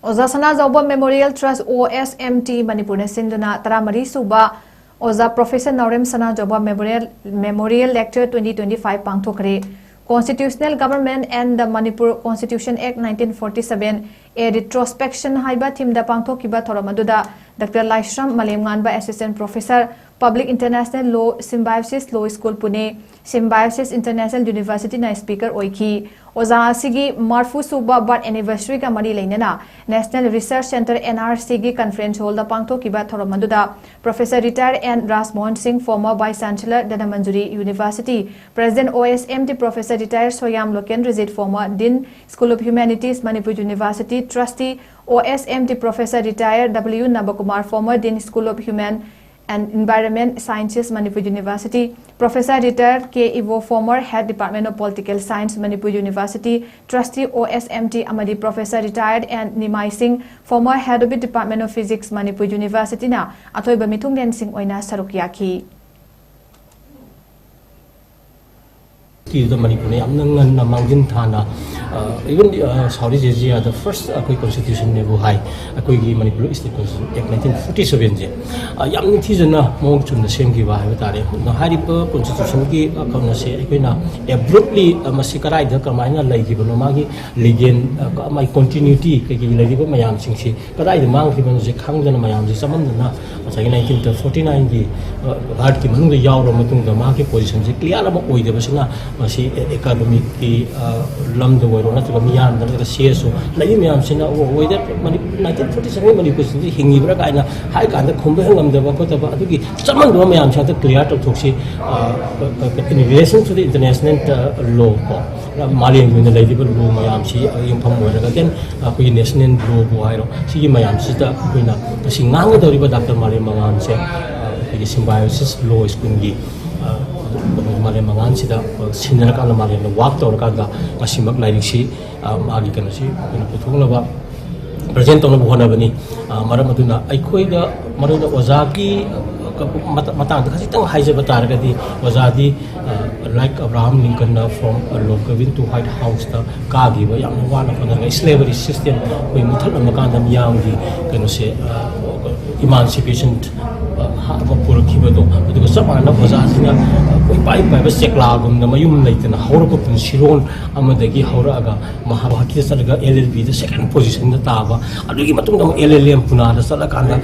ꯑꯣꯖꯥ ꯁꯅꯥꯖꯥꯎꯕ Memorial Trust, O S M T, ꯃꯅꯤꯄꯨꯔꯅ ꯁꯤꯟꯗꯨꯅ ꯇꯔꯥꯃꯔꯤ ꯁꯨꯕ ꯑꯣꯖꯥ Professor Naorem Sanajaoba Memorial, Memorial Lecture twenty twenty-five ꯄꯥꯡꯊꯣꯛꯈ꯭ꯔꯦ꯫ Constitutional Government and the Manipur Constitution Act nineteen forty-seven, A Retrospection ꯍꯥꯏꯕ themeꯗ ꯄꯥꯡꯊꯣꯛꯈꯤꯕ ꯊꯧꯔꯝ ꯑꯗꯨꯗ Doctor ꯂꯥꯏꯁ꯭ꯔꯝ ꯃꯥꯂꯦꯝꯉꯥꯟꯕ, Assistant Professor, Public International Law, Symbiosis Law School, Pune, Symbiosis International Universityꯅ speaker ꯑꯣꯏꯈꯤ꯫ ꯑꯣꯖꯥ ꯑꯁꯤꯒꯤ ꯃꯔꯤꯐꯨ ꯁꯨꯕ birth anniversaryꯒ ꯃꯔꯤ ꯂꯩꯅꯅ National Research Centre, N R Cꯒꯤ conference hallꯗ ꯄꯥꯡꯊꯣꯛꯈꯤꯕ ꯊꯧꯔꯝ ꯑꯗꯨꯗ Professor Retired N Rajmohan Singh, former Vice Chancellor, Dhanamanjuri University, President, O S M T, Professor Retired Soyam Lokendrajit, former Dean, School of Humanities, Manipur University, Trustee, O S M T, Professor Retired W Nabakumar, former Dean, School of Human and Environment Sciences, Manipur University, Professor Retired K Ivo, former Head, Department of Political Science, Manipur University, Trustee, O S M T, ꯑꯃꯗꯤ Professor Retired N Nimai Singh, former Head of Department of Physics, Manipur Universityꯅ ꯑꯊꯣꯏꯕ ꯃꯤꯊꯨꯡꯂꯦꯟꯁꯤꯡ ꯑꯣꯏꯅ ꯁꯔꯨꯛ ꯌꯥꯈꯤ꯫ ꯁꯤꯗ ꯃꯅꯤꯄꯨꯔꯅ ꯌꯥꯝꯅ ꯉꯟꯅ ꯃꯥꯡꯖꯤꯟ ꯊꯥꯅ, ꯑ, even, ꯑ, Southeast Asiaꯗ first ꯑꯩꯈꯣꯏ constitutionꯅꯦꯕꯨ ꯍꯥꯏ꯫ ꯑꯩꯈꯣꯏꯒꯤ Manipur State Constitution Act nineteen forty sevenꯁꯦ, ꯑ, ꯌꯥꯝ ꯅꯤꯡꯊꯤꯖꯅ ꯃꯑꯣꯡ ꯆꯨꯝꯅ ꯁꯦꯝꯈꯤꯕ ꯍꯥꯏꯕ ꯇꯥꯔꯦ꯫ ꯑꯗꯣ ꯍꯥꯏꯔꯤꯕ constitutionꯒꯤ, ꯑ, ꯀꯩꯅꯣꯁꯦ ꯑꯩꯈꯣꯏꯅ abruptly, ꯑ, ꯃꯁꯤ ꯀꯗꯥꯏꯗ ꯀꯃꯥꯏꯅ ꯂꯩꯈꯤꯕꯅꯣ, ꯃꯥꯒꯤ legal, ꯑ, ꯃꯥꯒꯤ continuity ꯀꯩꯀꯩ ꯂꯩꯔꯤꯕ ꯃꯌꯥꯝꯁꯤꯡꯁꯤ ꯀꯗꯥꯏꯗ ꯃꯥꯡꯈꯤꯕꯅꯣꯁꯦ ꯈꯪꯗꯅ ꯃꯌꯥꯝꯁꯦ ꯆꯃꯝꯅꯅ ꯉꯁꯥꯏꯒꯤ nineteen forty nineꯒꯤ, ꯑ, ꯚꯥꯔꯠꯀꯤ ꯃꯅꯨꯡꯗ ꯌꯥꯎꯔꯕ ꯃꯇꯨꯡꯗ ꯃꯍꯥꯛꯀꯤ positionꯁꯦ clear ꯑꯃ ꯑꯣꯏꯗꯕꯁꯤꯅ ꯃꯁꯤ academicꯀꯤ, ꯑ, ꯂꯝꯗ ꯑꯣꯏꯔꯣ, ꯅꯠꯇ꯭ꯔꯒ ꯃꯤꯌꯥꯝꯗ, ꯅꯠꯇ꯭ꯔꯒ ꯁꯤ ꯑꯦꯁ ꯑꯣ ꯂꯩꯔꯤ ꯃꯌꯥꯝꯁꯤꯅ, ꯑꯣ, ꯋꯦꯗꯔ ꯅꯥꯏꯟꯇꯤꯟ ꯐꯣꯔꯇꯤ ꯁꯚꯦꯟ ꯃꯅꯤꯄꯨꯔꯁꯤꯗ ꯍꯤꯡꯉꯤꯕ꯭ꯔꯥ ꯀꯥꯏꯅ ꯍꯥꯏ ꯀꯥꯟꯗ ꯈꯨꯝꯕ ꯍꯦꯛ ꯉꯝꯗꯕ ꯈꯣꯠꯇꯕ, ꯑꯗꯨꯒꯤ ꯆꯃꯝꯅꯕ ꯃꯌꯥꯝꯁꯦ ꯑꯝꯇ clear ꯇꯧꯊꯣꯛꯁꯤ꯫ In relation to the international law ꯀꯣ, ꯃꯥꯂꯦꯝꯒꯤ ꯑꯣꯏꯅ ꯂꯩꯔꯤꯕ ꯂꯣ ꯃꯌꯥꯝꯁꯤ ꯌꯨꯝꯐꯝ ꯑꯣꯏꯔꯒ, then ꯑꯩꯈꯣꯏꯒꯤ ꯅꯦꯁꯅꯦꯜ ꯂꯣꯕꯨ ꯍꯥꯏꯔꯣ, ꯁꯤꯒꯤ ꯃꯌꯥꯝꯁꯤꯗ ꯑꯩꯈꯣꯏꯅ ꯉꯁꯤ ꯉꯥꯡꯒꯗꯧꯔꯤꯕ ꯗꯥꯛꯇꯔ ꯃꯥꯂꯦꯝ ꯃꯉꯥꯜꯁꯦ, ꯑꯩꯈꯣꯏꯒꯤ ꯁꯤꯝꯕꯥꯏꯑꯣꯁꯤꯁ ꯂꯣ ꯁ꯭ꯀꯨꯜꯒꯤ ꯃꯥꯂꯦꯝ ꯃꯉꯥꯜꯁꯤꯗ ꯁꯤꯟꯅꯔꯀꯥꯟꯗ, ꯃꯥꯂꯦꯝꯅ ꯋꯥꯛ ꯇꯧꯔꯀꯥꯟꯗ ꯉꯁꯤꯃꯛ ꯂꯥꯏꯔꯤꯛꯁꯤ, ꯃꯥꯒꯤ ꯀꯩꯅꯣꯁꯤ ꯑꯩꯈꯣꯏꯅ ꯄꯨꯊꯣꯛꯅꯕ, ꯄ꯭ꯔꯖꯦꯟ ꯇꯧꯅꯕ ꯍꯣꯠꯅꯕꯅꯤ꯫ ꯃꯔꯝ ꯑꯗꯨꯅ ꯑꯩꯈꯣꯏꯗ ꯃꯔꯨꯑꯣꯏꯅ ꯑꯣꯖꯥꯒꯤ ꯃꯇꯥꯡꯗ ꯈꯖꯤꯛꯇꯪ ꯍꯥꯏꯖꯕ ꯇꯥꯔꯒꯗꯤ, ꯑꯣꯖꯥꯗꯤ, like Abraham Lincolnꯅ from Lockerbie to White Houseꯇ ꯀꯥꯈꯤꯕ, ꯌꯥꯝꯅ ꯋꯥꯅ ꯍꯣꯠꯅꯔꯒ ꯁ꯭ꯂꯦꯕꯔꯤ ꯁꯤꯁꯇꯦꯝ ꯑꯩꯈꯣꯏ ꯃꯨꯊꯠꯂꯝꯕ ꯀꯥꯟꯗ ꯃꯤꯌꯥꯝꯒꯤ ꯀꯩꯅꯣꯁꯦ, ꯏꯃꯥꯟꯁꯤꯄꯦꯁꯟ ꯑꯃ ꯄꯨꯔꯛꯈꯤꯕꯗꯣ, ꯑꯗꯨꯒ ꯆꯞ ꯃꯥꯟꯅꯅ ꯑꯣꯖꯥꯁꯤꯅ ꯀꯣꯏꯄꯥꯏ ꯄꯥꯏꯕ ꯆꯦꯛꯂꯥꯒꯨꯝꯅ ꯃꯌꯨꯝ ꯂꯩꯇꯅ ꯍꯧꯔꯛꯄ ꯄꯨꯟꯁꯤꯔꯣꯜ ꯑꯃꯗꯒꯤ ꯍꯧꯔꯛꯑꯒ ꯃꯍꯥꯛ ꯒꯨꯋꯥꯍꯥꯇꯤꯗ ꯆꯠꯂꯒ ꯑꯦꯜ ꯑꯦꯜ ꯕꯤꯗ ꯁꯦꯀꯦꯟ ꯄꯣꯖꯤꯁꯟꯗ ꯇꯥꯕ, ꯑꯗꯨꯒꯤ ꯃꯇꯨꯡꯗ ꯑꯃꯨꯛ ꯑꯦꯜ ꯑꯦꯜ ꯑꯦꯝ ꯄꯨꯅꯥꯗ ꯆꯠꯂꯀꯥꯟꯗ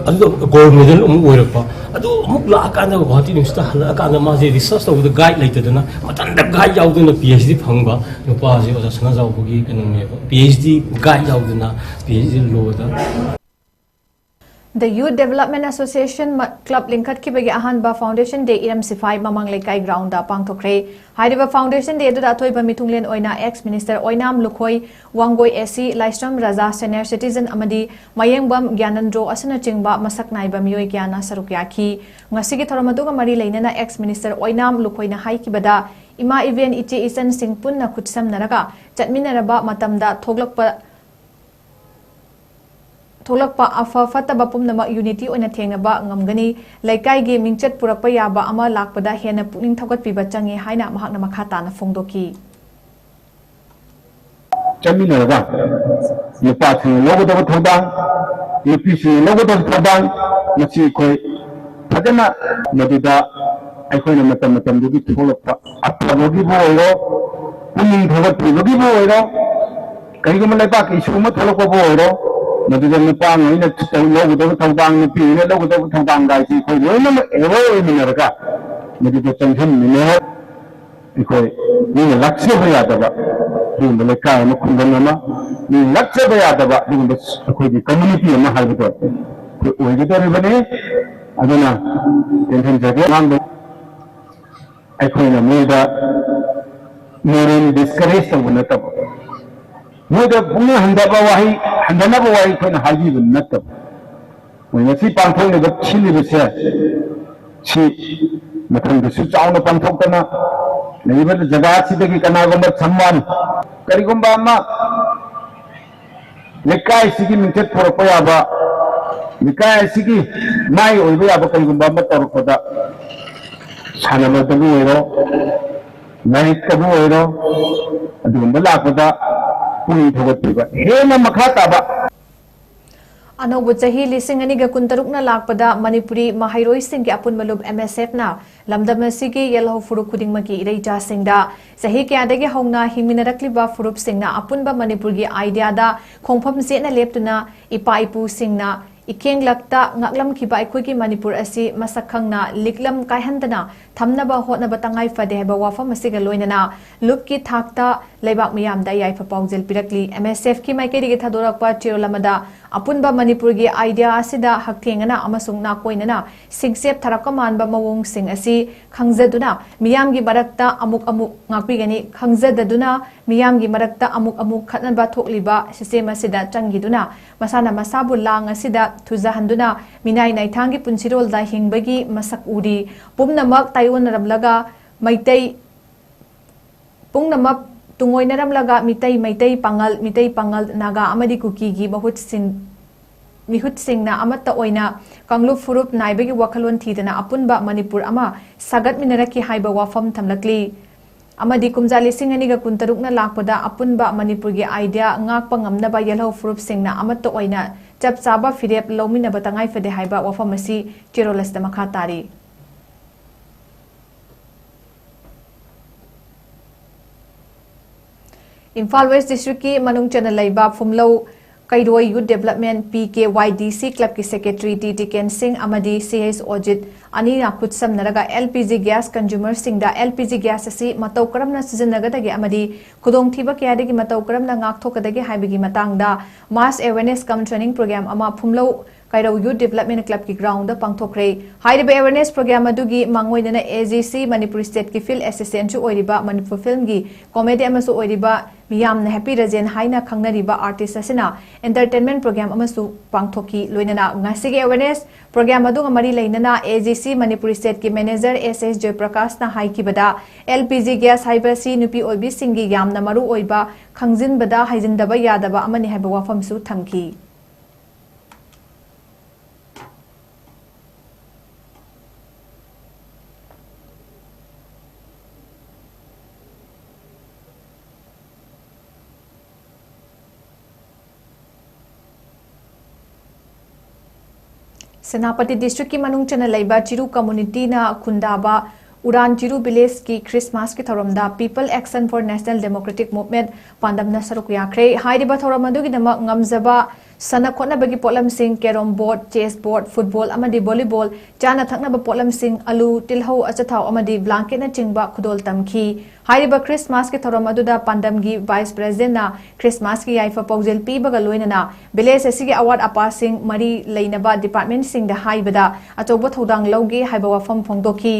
ꯑꯗꯨꯗ ꯒꯣꯜ ꯃꯦꯗꯜ ꯑꯃꯨꯛ ꯑꯣꯏꯔꯛꯄ, ꯑꯗꯨ ꯑꯃꯨꯛ ꯂꯥꯛꯑꯀꯥꯟꯗ ꯒꯨꯋꯥꯍꯥꯇꯤ ꯌꯨꯅꯤꯚꯔꯁꯤꯇꯤꯗ ꯍꯜꯂꯛꯑꯀꯥꯟꯗ ꯃꯥꯁꯦ ꯔꯤꯁꯔꯁ ꯇꯧꯕꯗ ꯒꯥꯏꯗ ꯂꯩꯇꯗꯅ, ꯃꯊꯟꯇ ꯒꯥꯏꯗ ꯌꯥꯎꯗꯅ ꯄꯤ ꯑꯩꯆ ꯗꯤ ꯐꯪꯕ ꯅꯨꯄꯥꯁꯦ ꯑꯣꯖꯥ ꯁꯅꯥꯖꯥꯎꯕꯒꯤ ꯀꯩꯅꯣꯅꯦꯕ, ꯄꯤ ꯑꯩꯆ ꯗꯤ ꯒꯥꯏꯗ ꯌꯥꯎꯗꯅ P H D load. The Youth Development Association ꯃ-, Club ꯂꯤꯡꯈꯠꯈꯤꯕꯒꯤ ꯑꯍꯥꯟꯕ Foundation Day ꯏꯔꯝ ꯁꯤꯐꯥꯏ ꯃꯃꯥꯡ ꯂꯩꯀꯥꯏ ꯒ꯭ꯔꯥꯎꯟꯗ ꯄꯥꯡꯊꯣꯛꯈ꯭ꯔꯦ꯫ ꯍꯥꯏꯔꯤꯕ Foundation Day ꯑꯗꯨꯗ ꯑꯊꯣꯏꯕ ꯃꯤꯊꯨꯡꯂꯦꯟ ꯑꯣꯏꯅ ex minister ꯑꯣꯏꯅꯥꯝ ꯂꯨꯈꯣꯏ, ꯋꯥꯡꯒꯣꯏ ꯑꯦ ꯁꯤ ꯂꯥꯏꯁ꯭ꯔꯝ ꯔꯥꯖꯥ, senior citizen ꯑꯃꯗꯤ ꯃꯌꯦꯡꯕꯝ ꯒ꯭ꯌꯥꯅꯟꯗ꯭ꯔꯣ ꯑꯁꯤꯅꯆꯤꯡꯕ ꯃꯁꯛ ꯅꯥꯏꯕ ꯃꯤꯑꯣꯏ ꯀꯌꯥꯅ ꯁꯔꯨꯛ ꯌꯥꯈꯤ꯫ ꯉꯁꯤꯒꯤ ꯊꯧꯔꯝ ꯑꯗꯨꯒ ꯃꯔꯤ ꯂꯩꯅꯅ ex minister ꯑꯣꯏꯅꯥꯝ ꯂꯨꯈꯣꯏꯅ ꯍꯥꯏꯈꯤꯕꯗ, ꯏꯃꯥ ꯏꯕꯦꯟ, ꯏꯆꯦ ꯏꯆꯟꯁꯤꯡ ꯄꯨꯟꯅ ꯈꯨꯠꯁꯝꯅꯔꯒ ꯆꯠꯃꯤꯟꯅꯔꯕ ꯃꯇꯝꯗ ꯊꯣꯛꯂꯛꯄ ꯊꯣꯛꯂꯛꯄ ꯑꯐ ꯐꯠꯇꯕ ꯄꯨꯝꯅꯃꯛ unity ꯑꯣꯏꯅ ꯊꯦꯡꯅꯕ ꯉꯝꯒꯅꯤ꯫ ꯂꯩꯀꯥꯏꯒꯤ ꯃꯤꯡꯆꯠ ꯄꯨꯔꯛꯄ ꯌꯥꯕ ꯑꯃ ꯂꯥꯛꯄꯗ ꯍꯦꯟꯅ ꯄꯨꯛꯅꯤꯡ ꯊꯧꯒꯠꯄꯤꯕ ꯆꯪꯉꯤ ꯍꯥꯏꯅ ꯃꯍꯥꯛꯅ ꯃꯈꯥ ꯇꯥꯅ ꯐꯣꯡꯗꯣꯛꯈꯤ꯫ ꯆꯠꯃꯤꯟꯅꯔꯒ ꯅꯨꯄꯥꯁꯤꯡꯅ ꯂꯧꯒꯗꯕ ꯊꯧꯗꯥꯡ, ꯅꯨꯄꯤꯁꯤꯡꯅ ꯂꯧꯒꯗꯕ ꯊꯧꯗꯥꯡ, ꯃꯁꯤ ꯑꯩꯈꯣꯏ ꯐꯖꯅ ꯃꯗꯨꯗ ꯑꯩꯈꯣꯏꯅ ꯃꯇꯝ ꯃꯇꯝꯗꯨꯒꯤ ꯊꯣꯛꯂꯛꯄ ꯑꯐꯕꯒꯤꯕꯨ ꯑꯣꯏꯔꯣ, ꯄꯨꯛꯅꯤꯡ ꯊꯧꯒꯠꯄꯤꯕꯒꯤꯕꯨ ꯑꯣꯏꯔꯣ, ꯀꯔꯤꯒꯨꯝꯕ ꯂꯩꯕꯥꯛꯀꯤ issue ꯑꯃ ꯊꯣꯛꯂꯛꯄꯕꯨ ꯑꯣꯏꯔꯣ, ꯃꯗꯨꯗ ꯅꯨꯄꯥꯉꯩꯅ ꯂꯧꯒꯗꯕ ꯊꯧꯗꯥꯡ, ꯅꯨꯄꯤꯉꯩꯅ ꯂꯧꯒꯗꯕ ꯊꯧꯗꯥꯡ ꯒꯥꯏꯁꯤ ꯑꯩꯈꯣꯏ ꯂꯣꯏꯅꯃꯛ aware ꯑꯣꯏꯃꯤꯟꯅꯔꯒ ꯃꯗꯨꯗ ꯆꯪꯁꯤꯟꯃꯤꯟꯅꯔ ꯑꯩꯈꯣꯏ ꯃꯤꯅ ꯂꯥꯛꯆꯕ ꯌꯥꯗꯕ ꯑꯗꯨꯒꯨꯝꯕ ꯂꯩꯀꯥꯏ ꯑꯃ, ꯈꯨꯡꯒꯪ ꯑꯃ, ꯃꯤ ꯂꯛꯆꯕ ꯌꯥꯗꯕ ꯑꯗꯨꯒꯨꯝꯕ ꯑꯩꯈꯣꯏꯒꯤ ꯀꯝꯃ꯭ꯌꯨꯅꯤꯇꯤ ꯑꯃ ꯍꯥꯏꯕꯗꯣ ꯑꯩꯈꯣꯏ ꯑꯣꯏꯒꯗꯧꯔꯤꯕꯅꯤ꯫ ꯑꯗꯨꯅ ꯇꯦꯟꯁꯤꯟꯖꯒꯦ꯫ ꯑꯉꯥꯡꯗ ꯑꯩꯈꯣꯏꯅ ꯃꯣꯏꯗ ꯃꯣꯔꯦꯜ ꯗꯤꯁꯀꯔꯦꯖ ꯇꯧꯕ ꯅꯠꯇꯕ, ꯃꯣꯏꯗ ꯄꯨꯛꯅꯤꯡ ꯍꯟꯊꯕ ꯋꯥꯍꯩ, ꯍꯟꯊꯅꯕ ꯋꯥꯍꯩ ꯑꯩꯈꯣꯏꯅ ꯍꯥꯏꯕꯤꯕ ꯅꯠꯇꯕ, ꯃꯣꯏ ꯉꯁꯤ ꯄꯥꯡꯊꯣꯛꯂꯤꯕ, ꯁꯤꯜꯂꯤꯕꯁꯦ, ꯁꯤ ꯃꯊꯪꯗꯁꯨ ꯆꯥꯎꯅ ꯄꯥꯡꯊꯣꯛꯇꯅ, ꯂꯩꯔꯤꯕ ꯖꯒꯥ ꯑꯁꯤꯗꯒꯤ ꯀꯅꯥꯒꯨꯝꯕ ꯁꯝꯃꯥꯟ, ꯀꯔꯤꯒꯨꯝꯕ ꯑꯃ ꯂꯩꯀꯥꯏꯁꯤꯒꯤ ꯃꯤꯡꯆꯠ ꯄꯨꯔꯛꯄ ꯌꯥꯕ, ꯂꯩꯀꯥꯏ ꯑꯁꯤꯒꯤ ꯃꯥꯏ ꯑꯣꯏꯕ ꯌꯥꯕ ꯀꯔꯤꯒꯨꯝꯕ ꯑꯃ ꯇꯧꯔꯛꯄꯗ, ꯁꯥꯟꯅꯕꯗꯕꯨ ꯑꯣꯏꯔꯣ, ꯂꯥꯏꯔꯤꯛꯇꯕꯨ ꯑꯣꯏꯔꯣ, ꯑꯗꯨꯒꯨꯝꯕ ꯂꯥꯛꯄꯗ ꯄꯨꯛꯅꯤꯡ ꯊꯧꯒꯠꯄꯤꯕ ꯍꯦꯟꯅ ꯃꯈꯥ ꯇꯥꯕ꯫ ꯑꯅꯧꯕ ꯆꯍꯤ ꯂꯤꯁꯤꯡ ꯑꯅꯤꯒ ꯀꯨꯟꯇꯔꯨꯛꯅ ꯂꯥꯛꯄꯗ ꯃꯅꯤꯄꯨꯔꯤ ꯃꯍꯩꯔꯣꯏꯁꯤꯡꯒꯤ ꯑꯄꯨꯟꯕ ꯂꯨꯞ, ꯑꯦꯝ ꯑꯦꯁ ꯑꯦꯐꯅ ꯂꯝꯗꯝ ꯑꯁꯤꯒꯤ ꯌꯦꯜꯍꯧ ꯐꯨꯔꯨꯞ ꯈꯨꯗꯤꯡꯃꯛꯀꯤ ꯏꯔꯩꯆꯥꯁꯤꯡꯗ ꯆꯍꯤ ꯀꯌꯥꯗꯒꯤ ꯍꯧꯅ ꯍꯤꯡꯃꯤꯟꯅꯔꯛꯂꯤꯕ ꯐꯨꯔꯨꯞꯁꯤꯡꯅ ꯑꯄꯨꯟꯕ ꯃꯅꯤꯄꯨꯔꯒꯤ ꯑꯥꯏꯗꯤꯌꯥꯗ ꯈꯣꯡꯐꯝ ꯆꯦꯠꯅ ꯂꯦꯞꯇꯨꯅ ꯏꯄꯥ ꯏꯄꯨꯁꯤꯡꯅ ꯏꯀꯦꯡꯂꯛꯇ ꯉꯥꯛꯂꯝꯈꯤꯕ ꯑꯩꯈꯣꯏꯒꯤ ꯃꯅꯤꯄꯨꯔ ꯑꯁꯤ ꯃꯁꯛ ꯈꯪꯅ ꯂꯤꯛꯂꯝ ꯀꯥꯏꯍꯟꯗꯅ ꯊꯝꯅꯕ ꯍꯣꯠꯅꯕ ꯇꯉꯥꯏ ꯐꯗꯦ ꯍꯥꯏꯕ ꯋꯥꯐꯝ ꯑꯁꯤꯒ ꯂꯣꯏꯅꯅ ꯂꯨꯞꯀꯤ ꯊꯥꯛꯇ ꯂꯩꯕꯥꯛ ꯃꯤꯌꯥꯝꯗ ꯌꯥꯏꯐ ꯄꯥꯎꯖꯦꯜ ꯄꯤꯔꯛꯂꯤ꯫ ꯑꯦꯝ ꯑꯦꯁ ꯑꯦꯐꯀꯤ ꯃꯥꯏꯀꯩꯗꯒꯤ ꯊꯥꯗꯣꯔꯛꯄ ꯆꯦꯔꯣꯜ ꯑꯃꯗ ꯑꯄꯨꯟꯕ ꯃꯅꯤꯄꯨꯔꯒꯤ ꯑꯥꯏꯗꯤꯌꯥ ꯑꯁꯤꯗ ꯍꯛꯊꯦꯡꯅꯅ ꯑꯃꯁꯨꯡ ꯅꯥꯀꯣꯏꯅꯅ ꯁꯤꯡꯆꯦꯞ ꯊꯔꯛꯄ ꯃꯥꯟꯕ ꯃꯑꯣꯡꯁꯤꯡ ꯑꯁꯤ ꯈꯪꯖꯗꯨꯅ ꯃꯤꯌꯥꯝꯒꯤ ꯃꯔꯛꯇ ꯑꯃꯨꯛ ꯑꯃꯨꯛ ꯉꯥꯛꯄꯤꯒꯅꯤ꯫ ꯈꯪꯖꯗꯗꯨꯅ ꯃꯤꯌꯥꯝꯒꯤ ꯃꯔꯛꯇ ꯑꯃꯨꯛ ꯑꯃꯨꯛ ꯈꯠꯅꯕ ꯊꯣꯛꯂꯤꯕ ꯁꯤꯁꯇꯦꯝ ꯑꯁꯤꯗ ꯆꯪꯈꯤꯗꯨꯅ ꯃꯁꯥꯅ ꯃꯁꯥꯕꯨ ꯂꯥꯡ ꯑꯁꯤꯗ ꯊꯨꯖꯍꯟꯗꯨꯅ ꯃꯤꯅꯥꯏ ꯅꯥꯏꯊꯥꯡꯒꯤ ꯄꯨꯟꯁꯤꯔꯣꯜꯗ ꯍꯤꯡꯕꯒꯤ ꯃꯁꯛ ꯎꯔꯤ꯫ ꯄꯨꯝꯅꯃꯛ ꯇꯥꯏꯑꯣꯟꯅꯔꯝꯂꯒ ꯃꯩꯇꯩ ꯄꯨꯝꯅꯃꯛ ꯇꯨꯡꯑꯣꯏꯅꯔꯝꯂꯒ ꯃꯤꯇꯩ, ꯃꯩꯇꯩ ꯄꯥꯉꯜ, ꯃꯤꯇꯩ ꯄꯥꯉꯜ, ꯅꯥꯒꯥ ꯑꯃꯗꯤ ꯀꯨꯀꯤꯒꯤ ꯃꯍꯨꯠ ꯁꯤꯟ-, ꯃꯤꯍꯨꯠꯁꯤꯡꯅ ꯑꯃꯠꯇ ꯑꯣꯏꯅ ꯀꯥꯡꯂꯨꯞ ꯐꯨꯔꯨꯞ ꯅꯥꯏꯕꯒꯤ ꯋꯥꯈꯜꯂꯣꯟ ꯊꯤꯗꯅ ꯑꯄꯨꯟꯕ ꯃꯅꯤꯄꯨꯔ ꯑꯃ ꯁꯥꯒꯠꯃꯤꯟꯅꯔꯛꯈꯤ ꯍꯥꯏꯕ ꯋꯥꯐꯝ ꯊꯝꯂꯛꯂꯤ꯫ ꯑꯃꯗꯤ ꯀꯨꯝꯖꯥ ꯂꯤꯁꯤꯡ ꯑꯅꯤꯒ ꯀꯨꯟꯇꯔꯨꯛꯅ ꯂꯥꯛꯄꯗ ꯑꯄꯨꯟꯕ ꯃꯅꯤꯄꯨꯔꯒꯤ ꯑꯥꯏꯗꯤꯌꯥ ꯉꯥꯛꯄ ꯉꯝꯅꯕ ꯌꯦꯜꯍꯧ ꯐꯨꯔꯨꯞꯁꯤꯡꯅ ꯑꯃꯠꯇ ꯑꯣꯏꯅ ꯆꯞ ꯆꯥꯕ ꯐꯤꯔꯦꯞ ꯂꯧꯃꯤꯟꯅꯕ ꯇꯉꯥꯏ ꯐꯗꯦ ꯍꯥꯏꯕ ꯋꯥꯐꯝ ꯑꯁꯤ ꯆꯦꯔꯣꯜ ꯑꯁꯤꯗ ꯃꯈꯥ ꯇꯥꯔꯤ꯫ ꯏꯝꯐꯥꯜ ꯋꯦꯁ ꯗꯤꯁꯇ꯭ꯔꯤꯛꯀꯤ ꯃꯅꯨꯡ ꯆꯟꯅ ꯂꯩꯕ ꯐꯨꯝꯂꯧ ꯀꯩꯔꯣꯏ Youth Development P K Y D C Club ꯀꯤ Secretary ꯇꯤ ꯇꯤꯀꯦꯟ ꯁꯤꯡ ꯑꯃꯗꯤ ꯁꯤ ꯑꯦꯁ ꯑꯣꯖꯤꯠ ꯑꯅꯤꯅ ꯈꯨꯠꯁꯝꯅꯔꯒ L P G gas consumer ꯁꯤꯡꯗ L P G gas ꯑꯁꯤ ꯃꯇꯧ ꯀꯔꯝꯅ ꯁꯤꯖꯤꯟꯅꯒꯗꯒꯦ ꯑꯃꯗꯤ ꯈꯨꯗꯣꯡꯊꯤꯕ ꯀꯌꯥꯗꯒꯤ ꯃꯇꯧ ꯀꯔꯝꯅ ꯉꯥꯛꯊꯣꯛꯀꯗꯒꯦ ꯍꯥꯏꯕꯒꯤ ꯃꯇꯥꯡꯗ mass awareness cum training program ꯑꯃ ꯐꯨꯝꯂꯧ ꯀꯩꯔꯧ Youth Development Club ꯀꯤ ground ꯗ ꯄꯥꯡꯊꯣꯛꯈ꯭ꯔꯦ꯫ ꯍꯥꯏꯔꯤꯕ awareness program ꯑꯗꯨꯒꯤ ꯃꯥꯡꯑꯣꯏꯅꯅ A G C Manipur state ꯀꯤ field assistant ꯁꯨ ꯑꯣꯏꯔꯤꯕ ꯃꯅꯤꯄꯨꯔ film ꯒꯤ comedy ꯑꯃꯁꯨ ꯑꯣꯏꯔꯤꯕ ꯃꯤꯌꯥꯝꯅ ꯍꯦꯄꯤ ꯔꯖꯦꯟ ꯍꯥꯏꯅ ꯈꯪꯅꯔꯤꯕ artist ꯑꯁꯤꯅ entertainment program ꯑꯃꯁꯨ ꯄꯥꯡꯊꯣꯛꯈꯤ꯫ ꯂꯣꯏꯅꯅ ꯉꯁꯤꯒꯤ awareness program ꯑꯗꯨꯒ ꯃꯔꯤ ꯂꯩꯅꯅ A G C Manipur state ꯀꯤ manager S S ꯖꯣꯏꯄ꯭ꯔꯀꯥꯁꯅ ꯍꯥꯏꯈꯤꯕꯗ, L P G gas ꯍꯥꯏꯕꯁꯤ ꯅꯨꯄꯤ ꯑꯣꯏꯕꯤꯁꯤꯡꯒꯤ ꯌꯥꯝꯅ ꯃꯔꯨ ꯑꯣꯏꯕ, ꯈꯪꯖꯤꯟꯕꯗ ꯍꯩꯖꯤꯟꯗꯕ ꯌꯥꯗꯕ ꯑꯃꯅꯤ ꯍꯥꯏꯕ ꯋꯥꯐꯝꯁꯨ ꯊꯝꯈꯤ꯫ ꯁꯦꯅꯥꯄꯇꯤ district ꯀꯤ ꯃꯅꯨꯡ ꯆꯟꯅ ꯂꯩꯕ ꯆꯤꯔꯨ community ꯅ ꯈꯨꯟꯗꯥꯕ ꯎꯔꯥꯟ ꯆꯤꯔꯨ village ꯀꯤ Christmas ꯀꯤ ꯊꯧꯔꯝꯗ People Action for National Democratic Movement ꯄꯥꯟꯗꯝꯅ ꯁꯔꯨꯛ ꯌꯥꯈ꯭ꯔꯦ꯫ ꯍꯥꯏꯔꯤꯕ ꯊꯧꯔꯝ ꯑꯗꯨꯒꯤꯗꯃꯛ ꯉꯝꯖꯕ ꯁꯥꯟꯅ ꯈꯣꯠꯅꯕꯒꯤ ꯄꯣꯠꯂꯝꯁꯤꯡ, carrom board, chess board, football ꯑꯃꯗꯤ volleyball, ꯆꯥꯅ ꯊꯛꯅꯕ ꯄꯣꯠꯂꯝꯁꯤꯡ, ꯑꯂꯨ, ꯇꯤꯜꯍꯧ, ꯑꯆꯥꯊꯥꯎ ꯑꯃꯗꯤ blanket ꯅꯆꯤꯡꯕ ꯈꯨꯗꯣꯜ ꯇꯝꯈꯤ꯫ ꯍꯥꯏꯔꯤꯕ Christmas ꯀꯤ ꯊꯧꯔꯝ ꯑꯗꯨꯗ ꯄꯥꯟꯗꯝꯒꯤ vice president ꯅ Christmas ꯀꯤ ꯌꯥꯏꯐ ꯄꯥꯎꯖꯦꯜ ꯄꯤꯕꯒ ꯂꯣꯏꯅꯅ village ꯑꯁꯤꯒꯤ ꯑꯋꯥꯠ ꯑꯄꯥꯁꯤꯡ ꯃꯔꯤ ꯂꯩꯅꯕ department ꯁꯤꯡꯗ ꯍꯥꯏꯕꯗ ꯑꯆꯧꯕ ꯊꯧꯗꯥꯡ ꯂꯧꯒꯦ ꯍꯥꯏꯕ ꯋꯥꯐꯝ ꯐꯣꯡꯗꯣꯛꯈꯤ꯫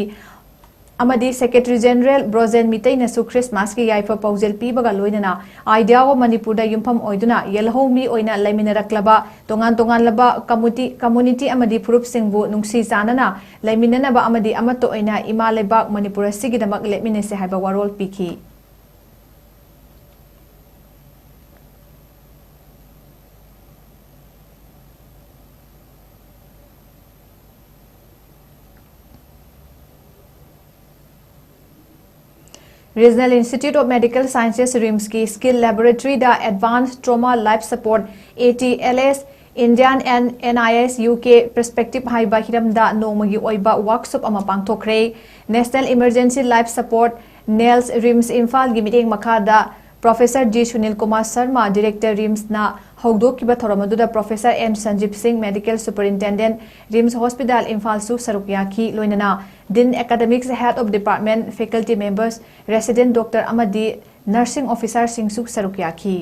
ꯑꯃꯗꯤ Secretary General ꯕ꯭ꯔꯣꯖꯦꯟ ꯃꯤꯇꯩꯅꯁꯨ Christmas ꯀꯤ ꯌꯥꯏꯐ ꯄꯥꯎꯖꯦꯜ ꯄꯤꯕꯒ ꯂꯣꯏꯅꯅ Idea of ꯃꯅꯤꯄꯨꯔꯗ ꯌꯨꯝꯐꯝ ꯑꯣꯏꯗꯨꯅ ꯌꯦꯜꯍꯧꯃꯤ ꯑꯣꯏꯅ ꯂꯩꯃꯤꯟꯅꯔꯛꯂꯕ ꯇꯣꯉꯥꯟ ꯇꯣꯉꯥꯟꯂꯕ community, community ꯑꯃꯗꯤ ꯐꯨꯔꯨꯞꯁꯤꯡꯕꯨ ꯅꯨꯡꯁꯤ ꯆꯥꯟꯅꯅ ꯂꯩꯃꯤꯟꯅꯅꯕ ꯑꯃꯗꯤ ꯑꯃꯠꯇ ꯑꯣꯏꯅ ꯏꯃꯥ ꯂꯩꯕꯥꯛ ꯃꯅꯤꯄꯨꯔ ꯑꯁꯤꯒꯤꯗꯃꯛ ꯂꯦꯞꯃꯤꯟꯅꯁꯤ ꯍꯥꯏꯕ ꯋꯥꯔꯣꯜ ꯄꯤꯈꯤ꯫ Regional Institute of Medical Sciences, RIMS ꯀꯤ Skill Laboratory the Advanced Trauma Life Support, A T L S, Indian and N I S U K Perspective ꯍꯥꯏꯕ ꯍꯤꯔꯝꯗ ꯅꯣꯡꯃꯒꯤ ꯑꯣꯏꯕ workshop ꯑꯃ ꯄꯥꯡꯊꯣꯛꯈ꯭ꯔꯦ꯫ National Emergency Life Support, NELS, RIMS ꯏꯝꯐꯥꯜꯒꯤ ꯃꯤꯠꯌꯦꯡ ꯃꯈꯥꯗ Professor G Sunil Kumar Sharma, Director, RIMS ꯅ ꯍꯧꯗꯣꯛꯈꯤꯕ ꯊꯧꯔꯝ ꯑꯗꯨꯗ Professor N Sanjeev Singh, Medical Superintendent, RIMS Hospital, ꯏꯝꯐꯥꯜꯁꯨ ꯁꯔꯨꯛ ꯌꯥꯈꯤ꯫ ꯂꯣꯏꯅꯅ Dean Academics, Head of Department, Faculty Members, Resident Doctor ꯑꯃꯗꯤ Nursing Officerꯁꯤꯡꯁꯨ ꯁꯔꯨꯛ ꯌꯥꯈꯤ꯫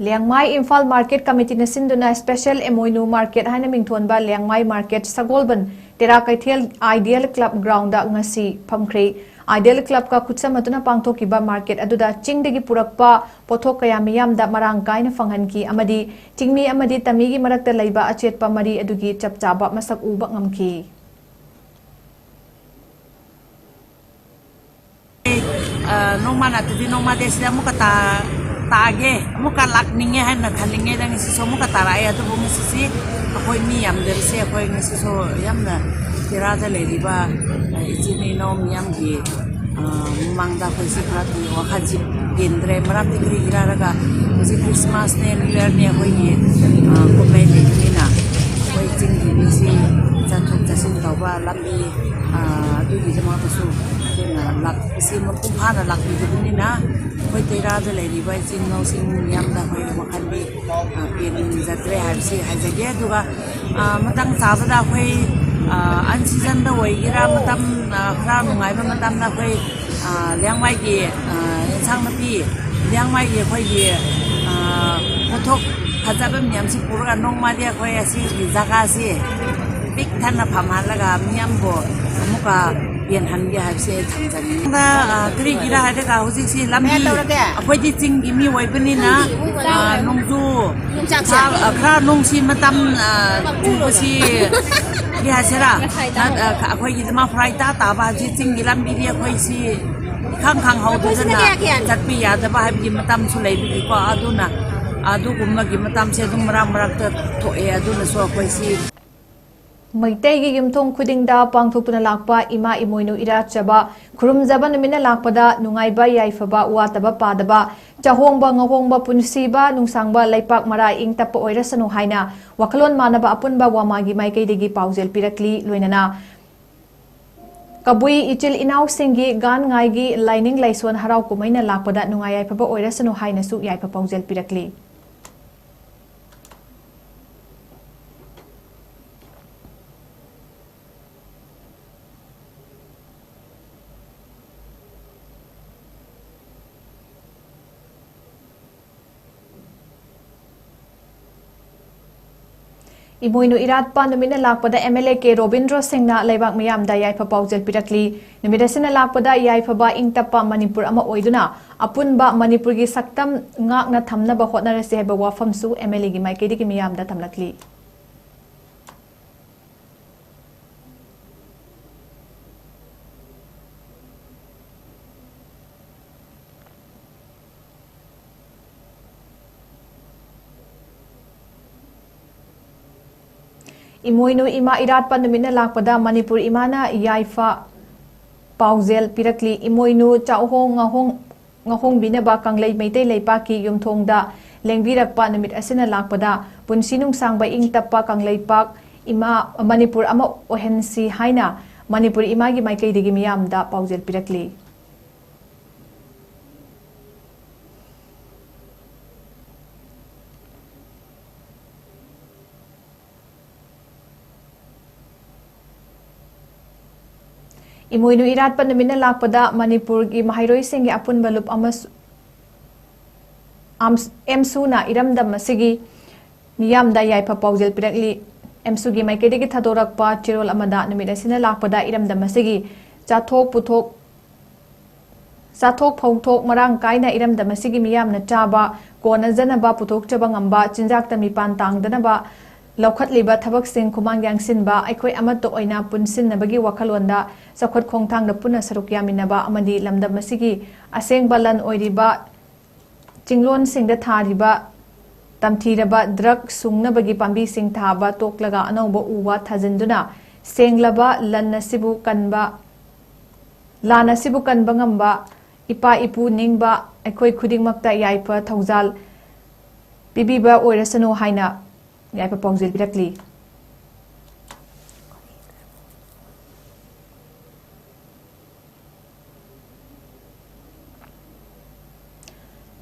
ꯂꯤꯌꯥꯡꯃꯥꯏ ꯏꯝꯐꯥꯜ Market Committeeꯅ ꯁꯤꯟꯗꯨꯅ Special ꯏꯃꯣꯏꯅꯨ Market ꯍꯥꯏꯅ ꯃꯤꯡꯊꯣꯟꯕ ꯂꯤꯌꯥꯡꯃꯥꯏ Market ꯁꯒꯣꯜꯕꯟ ꯇꯦꯔꯥ ꯀꯩꯊꯦꯜ Ideal Club Groundꯗ ꯉꯁꯤ ꯐꯝꯈ꯭ꯔꯦ꯫ Ideal Clubꯀ ꯈꯨꯠꯁꯝꯅꯗꯨꯅ ꯄꯥꯡꯊꯣꯛꯈꯤꯕ market ꯑꯗꯨꯗ ꯆꯤꯡꯗꯒꯤ ꯄꯨꯔꯛꯄ ꯄꯣꯠꯊꯣꯛ ꯀꯌꯥ ꯃꯤꯌꯥꯝꯗ ꯃꯔꯥꯡ ꯀꯥꯏꯅ ꯐꯪꯍꯟꯈꯤ ꯑꯃꯗꯤ ꯆꯤꯡꯃꯤ ꯑꯃꯗꯤ ꯇꯃꯤꯒꯤ ꯃꯔꯛꯇ ꯂꯩꯕ ꯑꯆꯦꯠꯄ ꯃꯔꯤ ꯑꯗꯨꯒꯤ ꯆꯞ ꯆꯥꯕ ꯃꯁꯛ ꯎꯕ ꯉꯝꯈꯤ꯫ ꯑ, ꯅꯣꯡꯃ ꯅꯠꯇ꯭ꯔꯗꯤ ꯅꯣꯡꯃꯗꯤ ꯑꯁꯤꯗ ꯑꯃꯨꯛꯀ ꯇꯥ-, ꯇꯥꯒꯦ, ꯑꯃꯨꯛꯀ ꯂꯥꯛꯅꯤꯡꯉꯦ ꯍꯥꯏꯅ ꯈꯜꯂꯤꯉꯩꯗ ꯉꯁꯤꯁꯨ ꯑꯃꯨꯛꯀ ꯇꯥꯔꯛꯑꯦ꯫ ꯑꯗꯨꯕꯨ ꯉꯁꯤꯁꯤ ꯑꯩꯈꯣꯏ ꯃꯤ ꯌꯥꯝꯗꯕꯁꯦ, ꯑꯩꯈꯣꯏ ꯉꯁꯤꯁꯨ ꯌꯥꯝꯅ ꯇꯦꯔꯥꯗ ꯂꯩꯔꯤꯕ, ꯑ, ꯏꯆꯤꯟ ꯏꯅꯥꯎ ꯃꯤꯌꯥꯝꯒꯤ, ꯑ, ꯃꯃꯥꯡꯗ ꯑꯩꯈꯣꯏꯁꯤ ꯈꯔꯗꯤ ꯋꯥꯈꯜꯁꯤ ꯄꯦꯟꯗ꯭ꯔꯦ꯫ ꯃꯔꯝꯗꯤ ꯀꯔꯤꯒꯤꯔ ꯍꯥꯏꯔꯒ ꯍꯧꯖꯤꯛ Christmasꯅꯦ, New Yearꯅꯦ, ꯑꯩꯈꯣꯏꯒꯤ, ꯑ, ꯀꯨꯝꯍꯩ ꯂꯩꯕꯅꯤꯅ ꯑꯩꯈꯣꯏ ꯆꯤꯡꯒꯤ ꯃꯤꯁꯤ ꯆꯠꯊꯣꯛ ꯆꯠꯁꯤꯟ ꯇꯧꯕ ꯂꯝꯕꯤ ꯑꯥ, ꯑꯗꯨꯒꯤꯗꯃꯛꯇꯁꯨ ꯑꯩꯈꯣꯏꯅ ꯂꯥꯛꯄꯁꯤ ꯃꯄꯨꯡ ꯐꯥꯅ ꯂꯥꯛꯄꯤꯗꯕꯅꯤꯅ ꯑꯩꯈꯣꯏ ꯇꯦꯔꯥꯗ ꯂꯩꯔꯤꯕ ꯏꯆꯤꯟ ꯏꯅꯥꯎꯁꯤꯡ ꯃꯤꯌꯥꯝꯗ ꯑꯩꯈꯣꯏ ꯋꯥꯈꯜꯗꯤ, ꯑꯥ, ꯄꯦꯟꯖꯗ꯭ꯔꯦ ꯍꯥꯏꯕꯁꯤ ꯍꯥꯏꯖꯒꯦ꯫ ꯑꯗꯨꯒ, ꯑꯥ, ꯃꯇꯥꯡ ꯆꯥꯕꯗ ꯑꯩꯈꯣꯏ, ꯑꯥ, unseasonꯗ ꯑꯣꯏꯒꯦꯔꯥ, ꯃꯇꯝ, ꯑꯥ, ꯈꯔ ꯅꯨꯡꯉꯥꯏꯕ ꯃꯇꯝꯗ ꯑꯩꯈꯣꯏ, ꯑꯥ, ꯂꯤꯌꯥꯡꯃꯥꯏꯒꯤ, ꯑꯥ, ꯑꯦꯟꯁꯥꯡ ꯅꯥꯄꯤ, ꯂꯤꯌꯥꯡꯃꯥꯏꯒꯤ ꯑꯩꯈꯣꯏꯒꯤ, ꯑꯥ, ꯄꯣꯠꯊꯣꯛ ꯐꯖꯕ ꯃꯌꯥꯝꯁꯤ ꯄꯨꯔꯒ ꯅꯣꯡꯃꯗꯤ ꯑꯩꯈꯣꯏ ꯑꯁꯤꯒꯤ ꯖꯒꯥꯁꯤ ꯄꯤꯛ ꯊꯟꯅ ꯐꯝꯍꯜꯂꯒ ꯃꯤꯌꯥꯝꯕꯨ ꯑꯃꯨꯛꯀ ꯌꯦꯡꯍꯟꯒꯦ ꯍꯥꯏꯕꯁꯦ ꯑꯩ ꯊꯝꯖꯅꯤꯡꯉꯤ꯫ ꯑ, ꯀꯔꯤꯒꯤꯔ ꯍꯥꯏꯔꯒ ꯍꯧꯖꯤꯛꯁꯤ ꯂꯝꯕꯤ, ꯀꯌꯥ ꯇꯧꯔꯒꯦ? ꯑꯩꯈꯣꯏꯗꯤ ꯆꯤꯡꯒꯤ ꯃꯤ ꯑꯣꯏꯕꯅꯤꯅ, ꯌꯣꯡꯆꯥꯛ ꯑ, ꯆꯥꯕ꯫ ꯅꯣꯡꯖꯨ, ꯌꯣꯡꯆꯥꯛꯁꯦ꯫ ꯈꯔ, ꯑ, ꯈꯔ ꯅꯣꯡꯁꯤ ꯃꯇꯝ, ꯑ, ꯆꯨꯕꯁꯤ, ꯀꯔꯤ ꯍꯥꯏꯁꯤꯔꯥ? ꯉꯁꯥꯏ ꯅ-, ꯑ, ꯑꯩꯈꯣꯏꯒꯤ ꯗꯃꯥ ꯐꯔꯥꯏ ꯇꯥ ꯇꯥꯕ ꯍꯧꯖꯤꯛ ꯆꯤꯡꯒꯤ ꯂꯝꯕꯤꯗꯤ ꯑꯩꯈꯣꯏꯁꯤ ꯏꯈꯪ ꯈꯪꯍꯧꯗꯗꯅ ꯑꯩꯈꯣꯏꯁꯤꯅ ꯀꯌꯥ ꯀꯌꯥꯅꯣ? ꯆꯠꯄ ꯌꯥꯗꯕ ꯍꯥꯏꯕꯒꯤ ꯃꯇꯝꯁꯨ ꯂꯩꯕꯒꯤꯀꯣ, ꯑꯗꯨꯅ ꯑꯗꯨꯒꯨꯝꯕꯒꯤ ꯃꯇꯝꯁꯦ ꯑꯗꯨꯝ ꯃꯔꯛ ꯃꯔꯛꯇ ꯊꯣꯛꯑꯦ꯫ ꯑꯗꯨꯅꯁꯨ ꯑꯩꯈꯣꯏꯁꯤ ꯃꯩꯇꯩꯒꯤ ꯌꯨꯝꯊꯣꯡ ꯈꯨꯗꯤꯡꯗ ꯄꯥꯡꯊꯣꯛꯇꯨꯅ ꯂꯥꯛꯄ ꯏꯃꯥ ꯏꯃꯣꯏꯅꯨ ꯏꯔꯥꯠꯆꯕ ꯈꯨꯔꯨꯝꯖꯕ ꯅꯨꯃꯤꯠꯅ ꯂꯥꯛꯄꯗ ꯅꯨꯡꯉꯥꯏꯕ ꯌꯥꯏꯐꯕ ꯋꯥꯠꯇꯕ ꯄꯥꯗꯕ ꯆꯥꯍꯣꯡꯕ ꯉꯥꯍꯣꯡꯕ ꯄꯨꯟꯁꯤꯕ ꯅꯨꯡꯁꯥꯡꯕ ꯂꯩꯄꯥꯛ ꯃꯔꯥ ꯏꯪ ꯇꯞꯄ ꯑꯣꯏꯔꯁꯅꯨ ꯍꯥꯏꯅ ꯋꯥꯈꯜꯂꯣꯟ ꯃꯥꯟꯅꯕ ꯑꯄꯨꯟꯕ ꯋꯥꯃꯥꯒꯤ ꯃꯥꯏꯀꯩꯗꯒꯤ ꯄꯥꯎꯖꯦꯜ ꯄꯤꯔꯛꯂꯤ꯫ ꯂꯣꯏꯅꯅ ꯀꯕꯨꯏ ꯏꯆꯤꯜ ꯏꯅꯥꯎꯁꯤꯡꯒꯤ ꯒꯥꯟ ꯉꯥꯏꯒꯤ ꯂꯥꯏꯅꯤꯡ ꯂꯥꯏꯁꯣꯟ ꯍꯔꯥꯎ ꯀꯨꯝꯍꯩꯅ ꯂꯥꯛꯄꯗ ꯅꯨꯡꯉꯥꯏ ꯌꯥꯏꯐꯕ ꯑꯣꯏꯔꯁꯅꯨ ꯍꯥꯏꯅꯁꯨ ꯌꯥꯏꯐ ꯄꯥꯎꯖꯦꯜ ꯄꯤꯔꯛꯂꯤ꯫ ꯏꯃꯣꯏꯅꯨ ꯏꯔꯥꯠꯄ ꯅꯨꯃꯤꯠꯅ ꯂꯥꯛꯄꯗ M L A K Robindro ꯁꯤꯡꯅ ꯂꯩꯕꯥꯛ ꯃꯤꯌꯥꯝꯗ ꯌꯥꯏꯐ ꯄꯥꯎꯖꯦꯜ ꯄꯤꯔꯛꯂꯤ꯫ ꯅꯨꯃꯤꯠ ꯑꯁꯤꯅ ꯂꯥꯛꯄꯗ ꯌꯥꯏꯐꯕ ꯏꯪ ꯇꯞꯄ ꯃꯅꯤꯄꯨꯔ ꯑꯃ ꯑꯣꯏꯗꯨꯅ ꯑꯄꯨꯟꯕ ꯃꯅꯤꯄꯨꯔꯒꯤ ꯁꯛꯇꯝ ꯉꯥꯛꯅ ꯊꯝꯅꯕ ꯍꯣꯠꯅꯔꯁꯤ ꯍꯥꯏꯕ ꯋꯥꯐꯝꯁꯨ ꯑꯦꯝ ꯑꯦꯜ ꯑꯦꯒꯤ ꯃꯥꯏꯀꯩꯗꯒꯤ ꯃꯤꯌꯥꯝꯗ ꯊꯝꯂꯛꯂꯤ꯫ ꯏꯃꯣꯏꯅꯨ ꯏꯃꯥ ꯏꯔꯥꯠꯄ ꯅꯨꯃꯤꯠꯅ ꯂꯥꯛꯄꯗ ꯃꯅꯤꯄꯨꯔ ꯏꯃꯥꯅ ꯌꯥꯏꯐ ꯄꯥꯎꯖꯦꯜ ꯄꯤꯔꯛꯂꯤ꯫ ꯏꯃꯣꯏꯅꯨ ꯆꯥꯛꯍꯣꯡ ꯉꯥꯍꯣꯡ ꯉꯥꯍꯣꯡꯕꯤꯅꯕ ꯀꯪꯂꯩ ꯃꯩꯇꯩ ꯂꯩꯄꯥꯛꯀꯤ ꯌꯨꯝꯊꯣꯡꯗ ꯂꯦꯡꯕꯤꯔꯛꯄ ꯅꯨꯃꯤꯠ ꯑꯁꯤꯅ ꯂꯥꯛꯄꯗ ꯄꯨꯟꯁꯤ ꯅꯨꯡꯁꯥꯡꯕ ꯏꯪ ꯇꯞꯄ ꯀꯪꯂꯩꯄꯥꯛ ꯏꯃꯥ ꯃꯅꯤꯄꯨꯔ ꯑꯃ ꯑꯣꯏꯍꯟꯁꯤ ꯍꯥꯏꯅ ꯃꯅꯤꯄꯨꯔ ꯏꯃꯥꯒꯤ ꯃꯥꯏꯀꯩꯗꯒꯤ ꯃꯤꯌꯥꯝꯗ ꯄꯥꯎꯖꯦꯜ ꯄꯤꯔꯛꯂꯤ꯫ ꯏꯃꯣꯏꯅꯨ ꯏꯔꯥꯠꯄ ꯅꯨꯃꯤꯠꯅ ꯂꯥꯛꯄꯗ ꯃꯅꯤꯄꯨꯔꯒꯤ ꯃꯍꯩꯔꯣꯏꯁꯤꯡꯒꯤ ꯑꯄꯨꯟꯕ ꯂꯨꯞ ꯑꯃꯁꯨ-, ꯑꯝꯁ-, ꯑꯦꯝꯁꯨꯅ ꯏꯔꯝꯗꯝ ꯑꯁꯤꯒꯤ ꯃꯤꯌꯥꯝꯗ ꯌꯥꯏꯐ ꯄꯥꯎꯖꯦꯜ ꯄꯤꯔꯛꯂꯤ꯫ ꯑꯦꯝꯁꯨꯒꯤ ꯃꯥꯏꯀꯩꯗꯒꯤ ꯊꯥꯗꯣꯔꯛꯄ ꯆꯦꯔꯣꯜ ꯑꯃꯗ ꯅꯨꯃꯤꯠ ꯑꯁꯤꯅ ꯂꯥꯛꯄꯗ ꯏꯔꯝꯗꯝ ꯑꯁꯤꯒꯤ ꯆꯥꯊꯣꯛ ꯄꯨꯊꯣꯛ ꯆꯥꯊꯣꯛ ꯐꯧꯊꯣꯛ ꯃꯔꯥꯡ ꯀꯥꯏꯅ ꯏꯔꯝꯗꯝ ꯑꯁꯤꯒꯤ ꯃꯤꯌꯥꯝꯅ ꯆꯥꯕ ꯀꯣꯟꯅꯖꯅꯕ ꯄꯨꯊꯣꯛꯆꯕ ꯉꯝꯕ, ꯆꯤꯟꯖꯥꯛꯇ ꯃꯤꯄꯥꯟ ꯇꯥꯡꯗꯅꯕ ꯂꯧꯈꯠꯂꯤꯕ ꯊꯕꯛꯁꯤꯡ ꯈꯨꯃꯥꯡ ꯌꯥꯡꯁꯤꯟꯕ, ꯑꯩꯈꯣꯏ ꯑꯃꯠꯇ ꯑꯣꯏꯅ ꯄꯨꯟꯁꯤꯟꯅꯕꯒꯤ ꯋꯥꯈꯜꯂꯣꯟꯗ ꯆꯥꯎꯈꯠ ꯈꯣꯡꯊꯥꯡꯗ ꯄꯨꯟꯅ ꯁꯔꯨꯛ ꯌꯥꯃꯤꯟꯅꯕ ꯑꯃꯗꯤ ꯂꯝꯗꯝ ꯑꯁꯤꯒꯤ ꯑꯁꯦꯡꯕ ꯂꯟ ꯑꯣꯏꯔꯤꯕ ꯆꯤꯡꯂꯣꯟꯁꯤꯡꯗ ꯊꯥꯔꯤꯕ ꯇꯝꯊꯤꯔꯕ ꯗ꯭ꯔꯒ ꯁꯨꯡꯅꯕꯒꯤ ꯄꯥꯝꯕꯤꯁꯤꯡ ꯊꯥꯕ ꯇꯣꯛꯂꯒ ꯑꯅꯧꯕ ꯎ ꯋꯥ ꯊꯥꯖꯤꯟꯗꯨꯅ ꯁꯦꯡꯂꯕ ꯂꯟ ꯑꯁꯤꯕꯨ ꯀꯟꯕ, ꯂꯥꯟ ꯑꯁꯤꯕꯨ ꯀꯟꯕ ꯉꯝꯕ ꯏꯄꯥ ꯏꯄꯨ ꯅꯤꯡꯕ ꯑꯩꯈꯣꯏ ꯈꯨꯗꯤꯡꯃꯛꯇ ꯌꯥꯏꯐ ꯊꯧꯖꯥꯜ ꯄꯤꯕꯤꯕ ꯑꯣꯏꯔꯁꯅꯨ ꯍꯥꯏꯅ ꯌꯥꯏꯐ ꯄꯥꯎꯖꯦꯜ ꯄꯤꯔꯛꯂꯤ꯫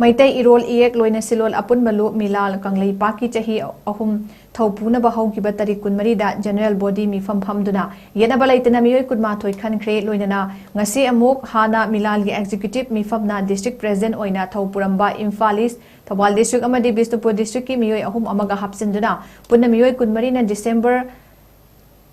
ꯃꯩꯇꯩ ꯏꯔꯣꯜ ꯏꯌꯦꯛ ꯂꯣꯏꯅ ꯁꯤꯂꯣꯜ ꯑꯄꯨꯟꯕ ꯂꯨꯞ ꯃꯤꯂꯥꯜ ꯀꯪꯂꯩꯄꯥꯛꯀꯤ ꯆꯍꯤ ꯑꯍꯨꯝ ꯊꯧ ꯄꯨꯅꯕ ꯍꯧꯈꯤꯕ ꯇꯥꯔꯤꯛ ꯀꯨꯟꯃꯔꯤꯗ ꯖꯦꯅꯔꯦꯜ ꯕꯣꯗꯤ ꯃꯤꯐꯝ ꯐꯝꯗꯨꯅ ꯌꯦꯠꯅꯕ ꯂꯩꯇꯅ ꯃꯤꯑꯣꯏ ꯀꯨꯟꯃꯥꯊꯣꯏ ꯈꯟꯈ꯭ꯔꯦ꯫ ꯂꯣꯏꯅꯅ ꯉꯁꯤ ꯑꯃꯨꯛ ꯍꯥꯟꯅ ꯃꯤꯂꯥꯜꯒꯤ ꯑꯦꯛꯖꯤꯀ꯭ꯌꯨꯇꯤꯚ ꯃꯤꯐꯝꯅ ꯗꯤꯁꯇ꯭ꯔꯤꯛ ꯄ꯭ꯔꯦꯁꯤꯗꯦꯟꯠ ꯑꯣꯏꯅ ꯊꯧ ꯄꯨꯔꯝꯕ ꯏꯝꯐꯥꯜ ꯏꯁ꯭ꯠ, ꯊꯧꯕꯥꯜ ꯗꯤꯁꯇ꯭ꯔꯤꯛ ꯑꯃꯗꯤ ꯕꯤꯁꯅꯨꯄꯨꯔ ꯗꯤꯁꯇ꯭ꯔꯤꯛꯀꯤ ꯃꯤꯑꯣꯏ ꯑꯍꯨꯝ ꯑꯃꯒ ꯍꯥꯞꯆꯤꯟꯗꯨꯅ ꯄꯨꯟꯅ ꯃꯤꯑꯣꯏ ꯀꯨꯟꯃꯔꯤꯅ ꯗꯤꯁꯦꯝꯕꯔ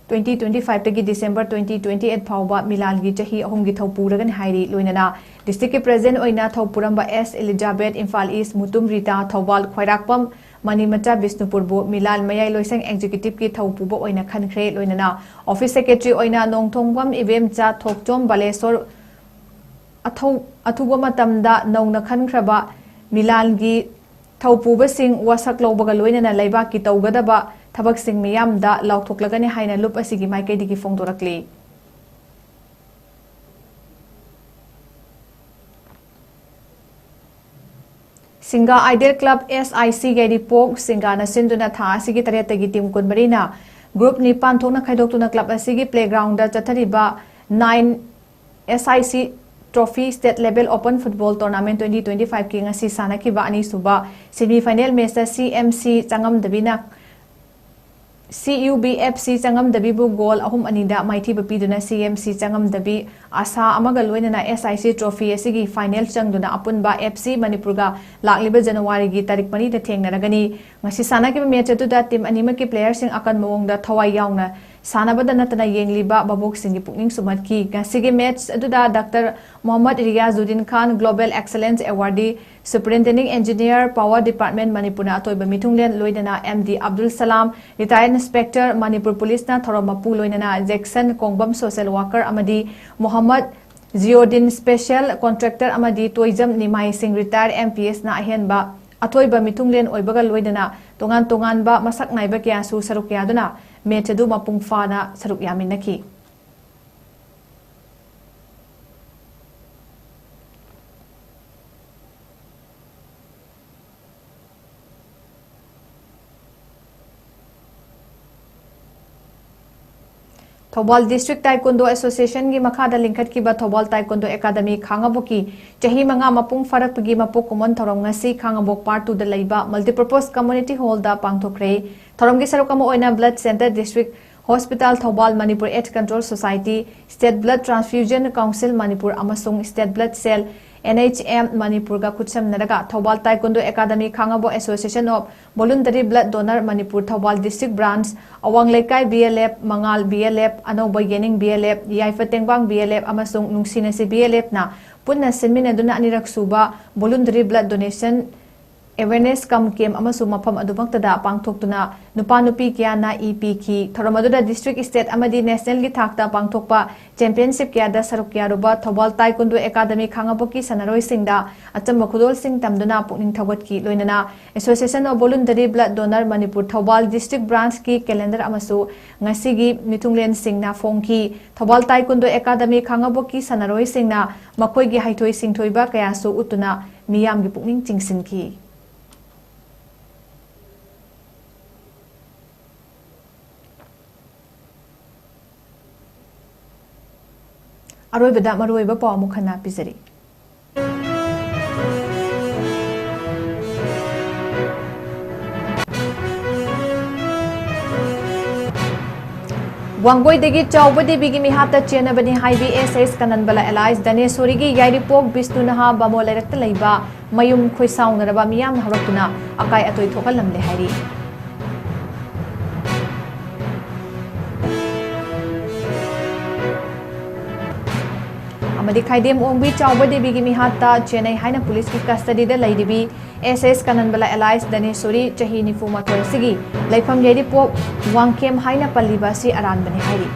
ꯇ꯭ꯋꯦꯟꯇꯤ ꯇ꯭ꯋꯦꯟꯇꯤ ꯐꯥꯏꯚꯇꯒꯤ ꯗꯤꯁꯦꯝꯕꯔ ꯇ꯭ꯋꯦꯟꯇꯤ ꯇ꯭ꯋꯦꯟꯇꯤ ꯑꯩꯠ ꯐꯥꯎꯕ ꯃꯤꯂꯥꯜꯒꯤ ꯆꯍꯤ ꯑꯍꯨꯝꯒꯤ ꯊꯧ ꯄꯨꯔꯒꯅꯤ ꯍꯥꯏꯔꯤ꯫ ꯂꯣꯏꯅꯅ ꯗꯤꯁꯇ꯭ꯔꯤꯛꯀꯤ ꯄ꯭ꯔꯦꯁꯤꯗꯦꯟꯠ ꯑꯣꯏꯅ ꯊꯧ ꯄꯨꯔꯝꯕ ꯑꯦꯁ ꯏꯂꯤꯖꯥꯕꯦꯊ, ꯏꯝꯐꯥꯜ ꯏꯁ꯭ꯠ, ꯃꯨꯇꯨꯝ ꯔꯤꯇꯥ, ꯊꯧꯕꯥꯜ, ꯈ꯭ꯋꯥꯏꯔꯥꯛꯄꯝ, ꯃꯅꯤꯃꯆꯥ, ꯕꯤꯁꯅꯨꯄꯨꯔꯕꯨ ꯃꯤꯂꯥꯜ ꯃꯌꯥꯏ ꯂꯣꯏꯁꯪ ꯑꯦꯛꯖꯤꯀ꯭ꯌꯨꯇꯤꯚꯀꯤ ꯊꯧ ꯄꯨꯕ ꯑꯣꯏꯅ ꯈꯟꯈ꯭ꯔꯦ꯫ ꯂꯣꯏꯅꯅ ꯑꯣꯐꯤꯁ ꯁꯦꯀ꯭ꯔꯦꯇꯔꯤ ꯑꯣꯏꯅ ꯅꯣꯡꯊꯣꯡꯕꯝ ꯏꯕꯦꯝꯆꯥ, ꯊꯣꯛꯆꯣꯝ, ꯕꯥꯂꯦꯁꯣꯔ, ꯑꯊꯧ-, ꯑꯊꯨꯕ ꯃꯇꯝꯗ ꯅꯧꯅ ꯈꯟꯈ꯭ꯔꯕ ꯃꯤꯂꯥꯜꯒꯤ ꯊꯧꯄꯨꯕꯁꯤꯡ ꯋꯥꯁꯛ ꯂꯧꯕꯒ ꯂꯣꯏꯅꯅ ꯂꯩꯕꯥꯛꯀꯤ ꯇꯧꯒꯗꯕ ꯊꯕꯛꯁꯤꯡ ꯃꯤꯌꯥꯝꯗ ꯂꯥꯎꯊꯣꯛꯂꯒꯅꯤ ꯍꯥꯏꯅ ꯂꯨꯞ ꯑꯁꯤꯒꯤ ꯃꯥꯏꯀꯩꯗꯒꯤ ꯐꯣꯡꯗꯣꯔꯛꯂꯤ꯫ ꯁꯤꯡꯒꯥ ideal club, S I C, ꯌꯥꯏꯔꯤꯄꯣꯛ ꯁꯤꯡꯒꯥꯅ ꯁꯤꯟꯗꯨꯅ ꯊꯥ ꯑꯁꯤꯒꯤ ꯇꯔꯦꯠꯇꯒꯤ ꯇꯤꯝ ꯀꯨꯟꯃꯔꯤꯅ ꯒ꯭ꯔꯨꯞ ꯅꯤꯄꯥꯟ ꯊꯣꯛꯅ ꯈꯥꯏꯗꯣꯛꯇꯨꯅ ꯀ꯭ꯂꯕ ꯑꯁꯤꯒꯤ ꯄ꯭ꯂꯦꯒ꯭ꯔꯥꯎꯟꯗ ꯆꯠꯊꯔꯤꯕ nine S I C trophy state level open football tournament twenty twenty ꯐꯥꯏꯚꯀꯤ ꯉꯁꯤ ꯁꯥꯟꯅꯈꯤꯕ ꯑꯅꯤꯁꯨꯕ ꯁꯦꯃꯤ ꯐꯥꯏꯅꯦꯜ ꯃꯦꯆꯇ ꯁꯤ ꯑꯦꯝ ꯁꯤ ꯆꯉꯝꯗꯕꯤꯅ ꯁꯤ U B F C ꯆꯉꯝꯗꯕꯤꯕꯨ goal ꯑꯍꯨꯝ ꯑꯅꯤꯗ ꯃꯥꯏꯊꯤꯕ ꯄꯤꯗꯨꯅ ꯁꯤ ꯑꯦꯝ ꯁꯤ ꯆꯉꯝꯗꯕꯤ ꯑꯁꯥ ꯑꯃꯒ ꯂꯣꯏꯅꯅ ꯑꯦꯁ ꯑꯥꯏ ꯁꯤ ꯇ꯭ꯔꯣꯐꯤ ꯑꯁꯤꯒꯤ ꯐꯥꯏꯅꯦꯜ ꯆꯪꯗꯨꯅ ꯑꯄꯨꯟꯕ ꯑꯦꯐ ꯁꯤ ꯃꯅꯤꯄꯨꯔꯒ ꯂꯥꯛꯂꯤꯕ ꯖꯅꯋꯥꯔꯤꯒꯤ ꯇꯥꯔꯤꯛ ꯃꯔꯤꯗ ꯊꯦꯡꯅꯔꯒꯅꯤ꯫ ꯉꯁꯤ ꯁꯥꯟꯅꯈꯤꯕ ꯃꯦꯆ ꯑꯗꯨꯗ ꯇꯤꯝ ꯑꯅꯤꯃꯛꯀꯤ ꯄ꯭ꯂꯦꯌꯔꯁꯤꯡ ꯑꯀꯟ ꯃꯑꯣꯡꯗ ꯊꯋꯥꯏ ꯌꯥꯎꯅ ꯁꯥꯟꯅꯕꯗ ꯅꯠꯇꯅ ꯌꯦꯡꯂꯤꯕ ꯚꯥꯕꯣꯛꯁꯤꯡꯒꯤ ꯄꯨꯛꯅꯤꯡ ꯁꯨꯝꯍꯠꯈꯤ꯫ ꯉꯁꯤꯒꯤ ꯃꯦꯆ ꯑꯗꯨꯗ ꯗꯥꯛꯇꯔ ꯃꯣꯍꯝꯃꯗ ꯔꯤꯌꯥꯖꯨꯗꯤꯟ ꯈꯥꯟ, ꯒ꯭ꯂꯣꯕꯦꯜ ꯑꯦꯛꯁꯦꯂꯦꯟꯁ ꯑꯦꯋꯥꯔꯗꯤ, ꯁꯨꯄꯔꯤꯟꯇꯦꯟꯗꯤꯡ ꯏꯟꯖꯤꯅꯤꯌꯔ, ꯄꯥꯋꯔ ꯗꯤꯄꯥꯔꯠꯃꯦꯟꯠ, ꯃꯅꯤꯄꯨꯔꯅ ꯑꯇꯣꯏꯕ ꯃꯤꯊꯨꯡꯂꯦꯟ, ꯂꯣꯏꯅꯅ ꯑꯦꯝ ꯗꯤ ꯑꯕꯗꯨꯜ ꯁꯂꯥꯝ, ꯔꯤꯇꯥꯌꯔꯗ ꯏꯟꯁꯄꯦꯛꯇꯔ, ꯃꯅꯤꯄꯨꯔ ꯄꯨꯂꯤꯁꯅ ꯊꯧꯔꯝ ꯃꯄꯨ, ꯂꯣꯏꯅꯅ ꯖꯦꯛꯁꯟ ꯀꯣꯡꯕꯝ, ꯁꯣꯁꯦꯜ ꯋꯥꯀꯔ, ꯑꯃꯗꯤ ꯃꯣꯍꯝꯃꯗ ꯖꯤꯌꯣꯗꯤꯟ, ꯁ꯭ꯄꯦꯁꯦꯜ ꯀꯣꯟꯇ꯭ꯔꯦꯛꯇꯔ, ꯑꯃꯗꯤ ꯇꯣꯏꯖꯝ ꯅꯤꯃꯥꯏ ꯁꯤꯡ, ꯔꯤꯇꯥꯌꯔꯗ ꯑꯦꯝ ꯄꯤ ꯑꯦꯁꯅ ꯑꯍꯦꯟꯕ ꯑꯊꯣꯏꯕ ꯃꯤꯊꯨꯡꯂꯦꯟ ꯑꯣꯏꯕꯒ ꯂꯣꯏꯅꯅ ꯇꯣꯉꯥꯟ ꯇꯣꯉꯥꯟꯕ ꯃꯁꯛ ꯅꯥꯏꯕ ꯀꯌꯥꯁꯨ ꯁꯔꯨꯛ ꯌꯥꯗꯨꯅ ꯃꯦꯠꯆ ꯑꯗꯨ ꯃꯄꯨꯡ ꯐꯥꯅ ꯁꯔꯨꯛ ꯌꯥꯃꯤꯟꯅꯈꯤ꯫ ꯊꯧꯕꯥꯜ District Taekwondo Association ꯒꯤ ꯃꯈꯥꯗ ꯂꯤꯡꯈꯠꯈꯤꯕ ꯊꯧꯕꯥꯜ Taekwondo Academy ꯈꯥꯉꯕꯣꯛꯀꯤ ꯆꯍꯤ ꯃꯉꯥ ꯃꯄꯨꯡ ꯐꯥꯔꯛꯄꯒꯤ ꯃꯄꯣꯛ ꯀꯨꯝꯑꯣꯟ ꯊꯧꯔꯝ ꯉꯁꯤ ꯈꯥꯉꯕꯣꯛ Part two ꯗ ꯂꯩꯕ Multipurpose Community Hall ꯗ ꯄꯥꯡꯊꯣꯛꯈ꯭ꯔꯦ꯫ ꯊꯧꯔꯝꯒꯤ ꯁꯔꯨꯛ ꯑꯃ ꯑꯣꯏꯅ Blood Center District Hospital Thoubal, Manipur AIDS Control Society, State Blood Transfusion Council Manipur ꯑꯃꯁꯨꯡ State Blood Cell, N H M Manipur ꯒ ꯈꯨꯠꯁꯝꯅꯔꯒ Thoubal Taekwondo Academy Khangabok Association of Voluntary Blood Donor Manipur Thoubal District Branch, ꯑꯋꯥꯡ ꯂꯩꯀꯥꯏ B L F, ꯃꯉꯥꯜ B L F, ꯑꯅꯧꯕ ꯌꯦꯅꯤꯡ B L F, ꯌꯥꯏꯐ ꯇꯦꯡꯕꯥꯡ B L F ꯑꯃꯁꯨꯡ ꯅꯨꯡꯁꯤꯅꯁꯤ B L F ꯅ ꯄꯨꯟꯅ ꯁꯤꯟꯃꯤꯟꯅꯗꯨꯅ ꯑꯅꯤꯔꯛ ꯁꯨꯕ Voluntary Blood Donation Awareness cum Camp ꯑꯃꯁꯨ ꯃꯐꯝ ꯑꯗꯨꯃꯛꯇꯗ ꯄꯥꯡꯊꯣꯛꯇꯨꯅ ꯅꯨꯄꯥ ꯅꯨꯄꯤ ꯀꯌꯥꯅ ꯏ ꯄꯤꯈꯤ꯫ ꯊꯧꯔꯝ ꯑꯗꯨꯗ district, state ꯑꯃꯗꯤ national ꯒꯤ ꯊꯥꯛꯇ ꯄꯥꯡꯊꯣꯛꯄ championship ꯀꯌꯥꯗ ꯁꯔꯨꯛ ꯌꯥꯔꯨꯕ ꯊꯧꯕꯥꯜ Taekwondo Academy ꯈꯥꯉꯕꯣꯛꯀꯤ ꯁꯥꯟꯅꯔꯣꯏꯁꯤꯡꯗ ꯑꯆꯝꯕ ꯈꯨꯗꯣꯜꯁꯤꯡ ꯇꯝꯗꯨꯅ ꯄꯨꯛꯅꯤꯡ ꯊꯧꯒꯠꯈꯤ꯫ ꯂꯣꯏꯅꯅ Association of Voluntary Blood Donor Manipur Thoubal District Branch ꯀꯤ calendar ꯑꯃꯁꯨ ꯉꯁꯤꯒꯤ ꯃꯤꯊꯨꯡꯂꯦꯟꯁꯤꯡꯅ ꯐꯣꯡꯈꯤ꯫ ꯊꯧꯕꯥꯜ Taekwondo Academy ꯈꯥꯉꯕꯣꯛꯀꯤ ꯁꯥꯟꯅꯔꯣꯏꯁꯤꯡꯅ ꯃꯈꯣꯏꯒꯤ ꯍꯩꯊꯣꯏ ꯁꯤꯡꯊꯣꯏꯕ ꯀꯌꯥꯁꯨ ꯎꯠꯇꯨꯅ ꯃꯤꯌꯥꯝꯒꯤ ꯄꯨꯛꯅꯤꯡ ꯆꯤꯡꯁꯤꯟꯈꯤ꯫ ꯑꯔꯣꯏꯕꯗ ꯃꯔꯨꯑꯣꯏꯕ ꯄꯥꯎ ꯑꯃꯨꯛ ꯍꯟꯅ ꯄꯤꯖꯔꯤ꯫ ꯋꯥꯡꯒꯣꯏꯗꯒꯤ ꯆꯥꯎꯕ ꯗꯦꯕꯤꯒꯤ ꯃꯤꯍꯥꯠꯇ ꯆꯦꯟꯅꯕꯅꯤ ꯍꯥꯏꯕꯤ S S ꯀꯅꯟꯕꯂꯥ alias ꯗꯅꯦꯁꯣꯔꯤꯒꯤ ꯌꯥꯏꯔꯤꯄꯣꯛ ꯕꯤꯁꯅꯨ ꯅꯍꯥ ꯕꯥꯃꯣꯟ ꯂꯩꯔꯛꯇ ꯂꯩꯕ ꯃꯌꯨꯝ ꯈꯣꯏꯁꯥꯎꯅꯔꯕ ꯃꯤꯌꯥꯝꯅ ꯍꯧꯔꯛꯇꯨꯅ ꯑꯀꯥꯏ ꯑꯇꯣꯏ ꯊꯣꯛꯍꯜꯂꯝꯂꯦ ꯍꯥꯏꯔꯤ꯫ ꯑꯃꯗꯤ ꯈꯥꯏꯗꯦꯝ ꯑꯣꯡꯕꯤ ꯆꯥꯎꯕ ꯗꯦꯕꯤꯒꯤ ꯃꯤꯍꯥꯠꯇ ꯆꯦꯟꯅꯩ ꯍꯥꯏꯅ ꯄꯨꯂꯤꯁꯀꯤ custody ꯗ ꯂꯩꯔꯤꯕꯤ S S ꯀꯅꯟꯕꯂꯥ alias ꯗꯅꯦꯁꯣꯔꯤ, ꯆꯍꯤ ꯅꯤꯐꯨ ꯃꯥꯊꯣꯏ ꯑꯁꯤꯒꯤ ꯂꯩꯐꯝ ꯌꯥꯏꯔꯤꯄꯣꯛ ꯋꯥꯡꯈꯦꯝ ꯍꯥꯏꯅ ꯄꯜꯂꯤꯕ ꯑꯁꯤ ꯑꯔꯥꯟꯕꯅꯤ ꯍꯥꯏꯔꯤ꯫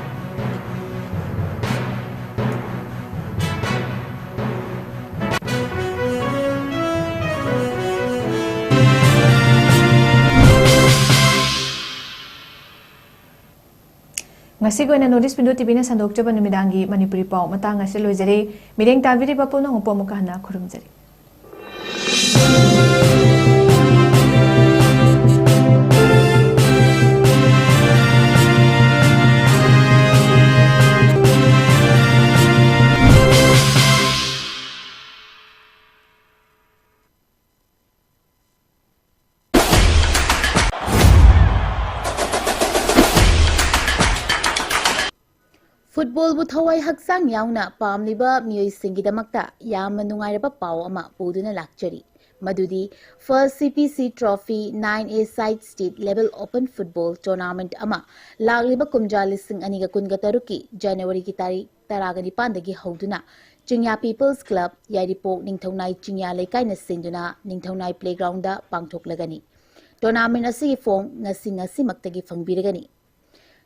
ꯉꯁꯤꯒꯤ ꯑꯣꯏꯅ North East Window ꯇꯤꯚꯤꯅ ꯁꯟꯗꯣꯛꯆꯕ ꯅꯨꯃꯤꯗꯥꯡꯒꯤ ꯃꯅꯤꯄꯨꯔꯤ ꯄꯥꯎ ꯃꯇꯥꯡ ꯑꯁꯤ ꯂꯣꯏꯖꯔꯦ꯫ ꯃꯤꯠꯌꯦꯡ ꯇꯥꯕꯤꯔꯤꯕ ꯄꯨꯝꯅꯃꯛꯄꯨ ꯑꯃꯨꯛꯀ ꯍꯟꯅ ꯈꯨꯔꯨꯝꯖꯔꯤ꯫ ꯐꯨꯠꯕꯣꯜꯕꯨ ꯊꯋꯥꯏ ꯍꯛꯆꯥꯡ ꯌꯥꯎꯅ ꯄꯥꯝꯂꯤꯕ ꯃꯤꯑꯣꯏꯁꯤꯡꯒꯤꯗꯃꯛꯇ ꯌꯥꯝꯅ ꯅꯨꯡꯉꯥꯏꯔꯕ ꯄꯥꯎ ꯑꯃ ꯄꯨꯗꯨꯅ ꯂꯥꯛꯆꯔꯤ꯫ ꯃꯗꯨꯗꯤ First C P C Trophy nine A Side State Level Open Football Tournament ꯑꯃ ꯂꯥꯛꯂꯤꯕ ꯀꯨꯝꯖꯥ ꯂꯤꯁꯤꯡ ꯑꯅꯤꯒ ꯀꯨꯟꯒ ꯇꯔꯨꯛꯀꯤ ꯖꯅꯋꯥꯔꯤꯒꯤ ꯇꯥꯔꯤꯛ ꯇꯔꯥꯒ ꯅꯤꯄꯥꯟꯗꯒꯤ ꯍꯧꯗꯨꯅ ꯆꯤꯡꯌꯥ People's Club, ꯌꯥꯏꯔꯤꯄꯣꯛ ꯅꯤꯡꯊꯧꯅꯥꯏ ꯆꯤꯡꯌꯥ ꯂꯩꯀꯥꯏꯅ ꯁꯤꯟꯗꯨꯅ ꯅꯤꯡꯊꯧꯅꯥꯏ Playgroundꯗ ꯄꯥꯡꯊꯣꯛꯂꯒꯅꯤ꯫ Tournament ꯑꯁꯤꯒꯤ form ꯉꯁꯤ ꯉꯁꯤꯃꯛꯇꯒꯤ ꯐꯪꯕꯤꯔꯒꯅꯤ꯫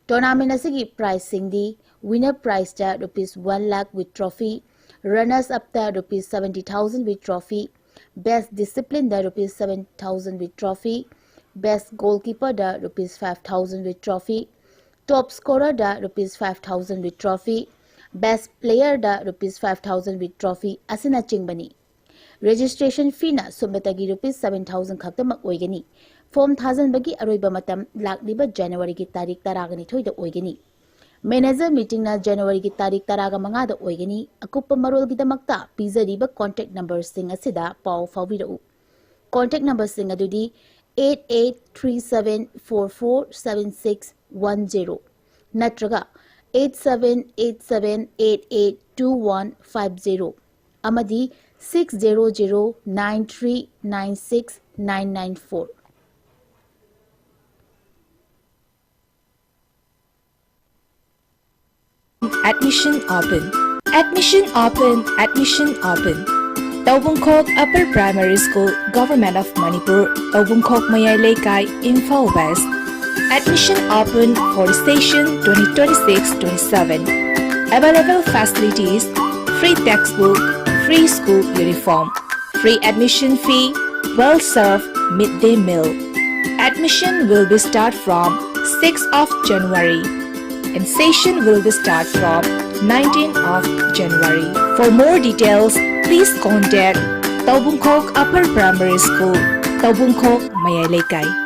Tournament ꯑꯁꯤꯒꯤ prizeꯁꯤꯡꯗꯤ: winner prizeꯇ rupees one lakh with trophy, runners upꯇ rupees seventy thousand with trophy, best disciplineꯗ rupees seven thousand with trophy, best goalkeeperꯗ rupees five thousand with trophy, top scorerꯗ rupees five thousand with trophy, best playerꯗ rupees five thousand with trophy ꯑꯁꯤꯅꯆꯤꯡꯕꯅꯤ꯫ Registration feeꯅ ꯁꯨꯞꯅꯇꯒꯤ rupees seven thousand ꯈꯛꯇꯃꯛ ꯑꯣꯏꯒꯅꯤ꯫ Form ꯊꯥꯖꯤꯟꯕꯒꯤ ꯑꯔꯣꯏꯕ ꯃꯇꯝ ꯂꯥꯛꯂꯤꯕ ꯖꯅꯋꯥꯔꯤꯒꯤ ꯇꯥꯔꯤꯛ ꯇꯔꯥꯒ ꯅꯤꯊꯣꯏꯗ ꯑꯣꯏꯒꯅꯤ꯫ Manager meetingꯅ ꯖꯅꯋꯥꯔꯤꯒꯤ ꯇꯥꯔꯤꯛ ꯇꯔꯥꯒ ꯃꯉꯥꯗ ꯑꯣꯏꯒꯅꯤ꯫ ꯑꯀꯨꯞꯄ ꯃꯔꯣꯜꯒꯤꯗꯃꯛꯇ ꯄꯤꯖꯔꯤꯕ contact numberꯁꯤꯡ ꯑꯁꯤꯗ ꯄꯥꯎ ꯐꯥꯎꯕꯤꯔꯛꯎ꯫ Contact numberꯁꯤꯡ ꯑꯗꯨꯗꯤ eight eight three seven four four seven six one zero ꯅꯠꯇ꯭ꯔꯒ eight seven eight seven eight eight two one five zero ꯑꯃꯗꯤ six zero zero nine three nine six nine nine four꯫ Admission open. Admission open. Admission open. Taubungkhok Upper Primary School, Government of Manipur, Taubungkhok Mayai Leikai, Imphal West. Admission open for session twenty twenty-six twenty-seven. Available facilities: free textbook, free school uniform, free admission fee, well served midday meal. Admission will be start from sixth of January. and session will be start from nineteenth of January. For more details, please contact Taubungkhok Upper Primary School, Taubungkhok, Mayai Leikai.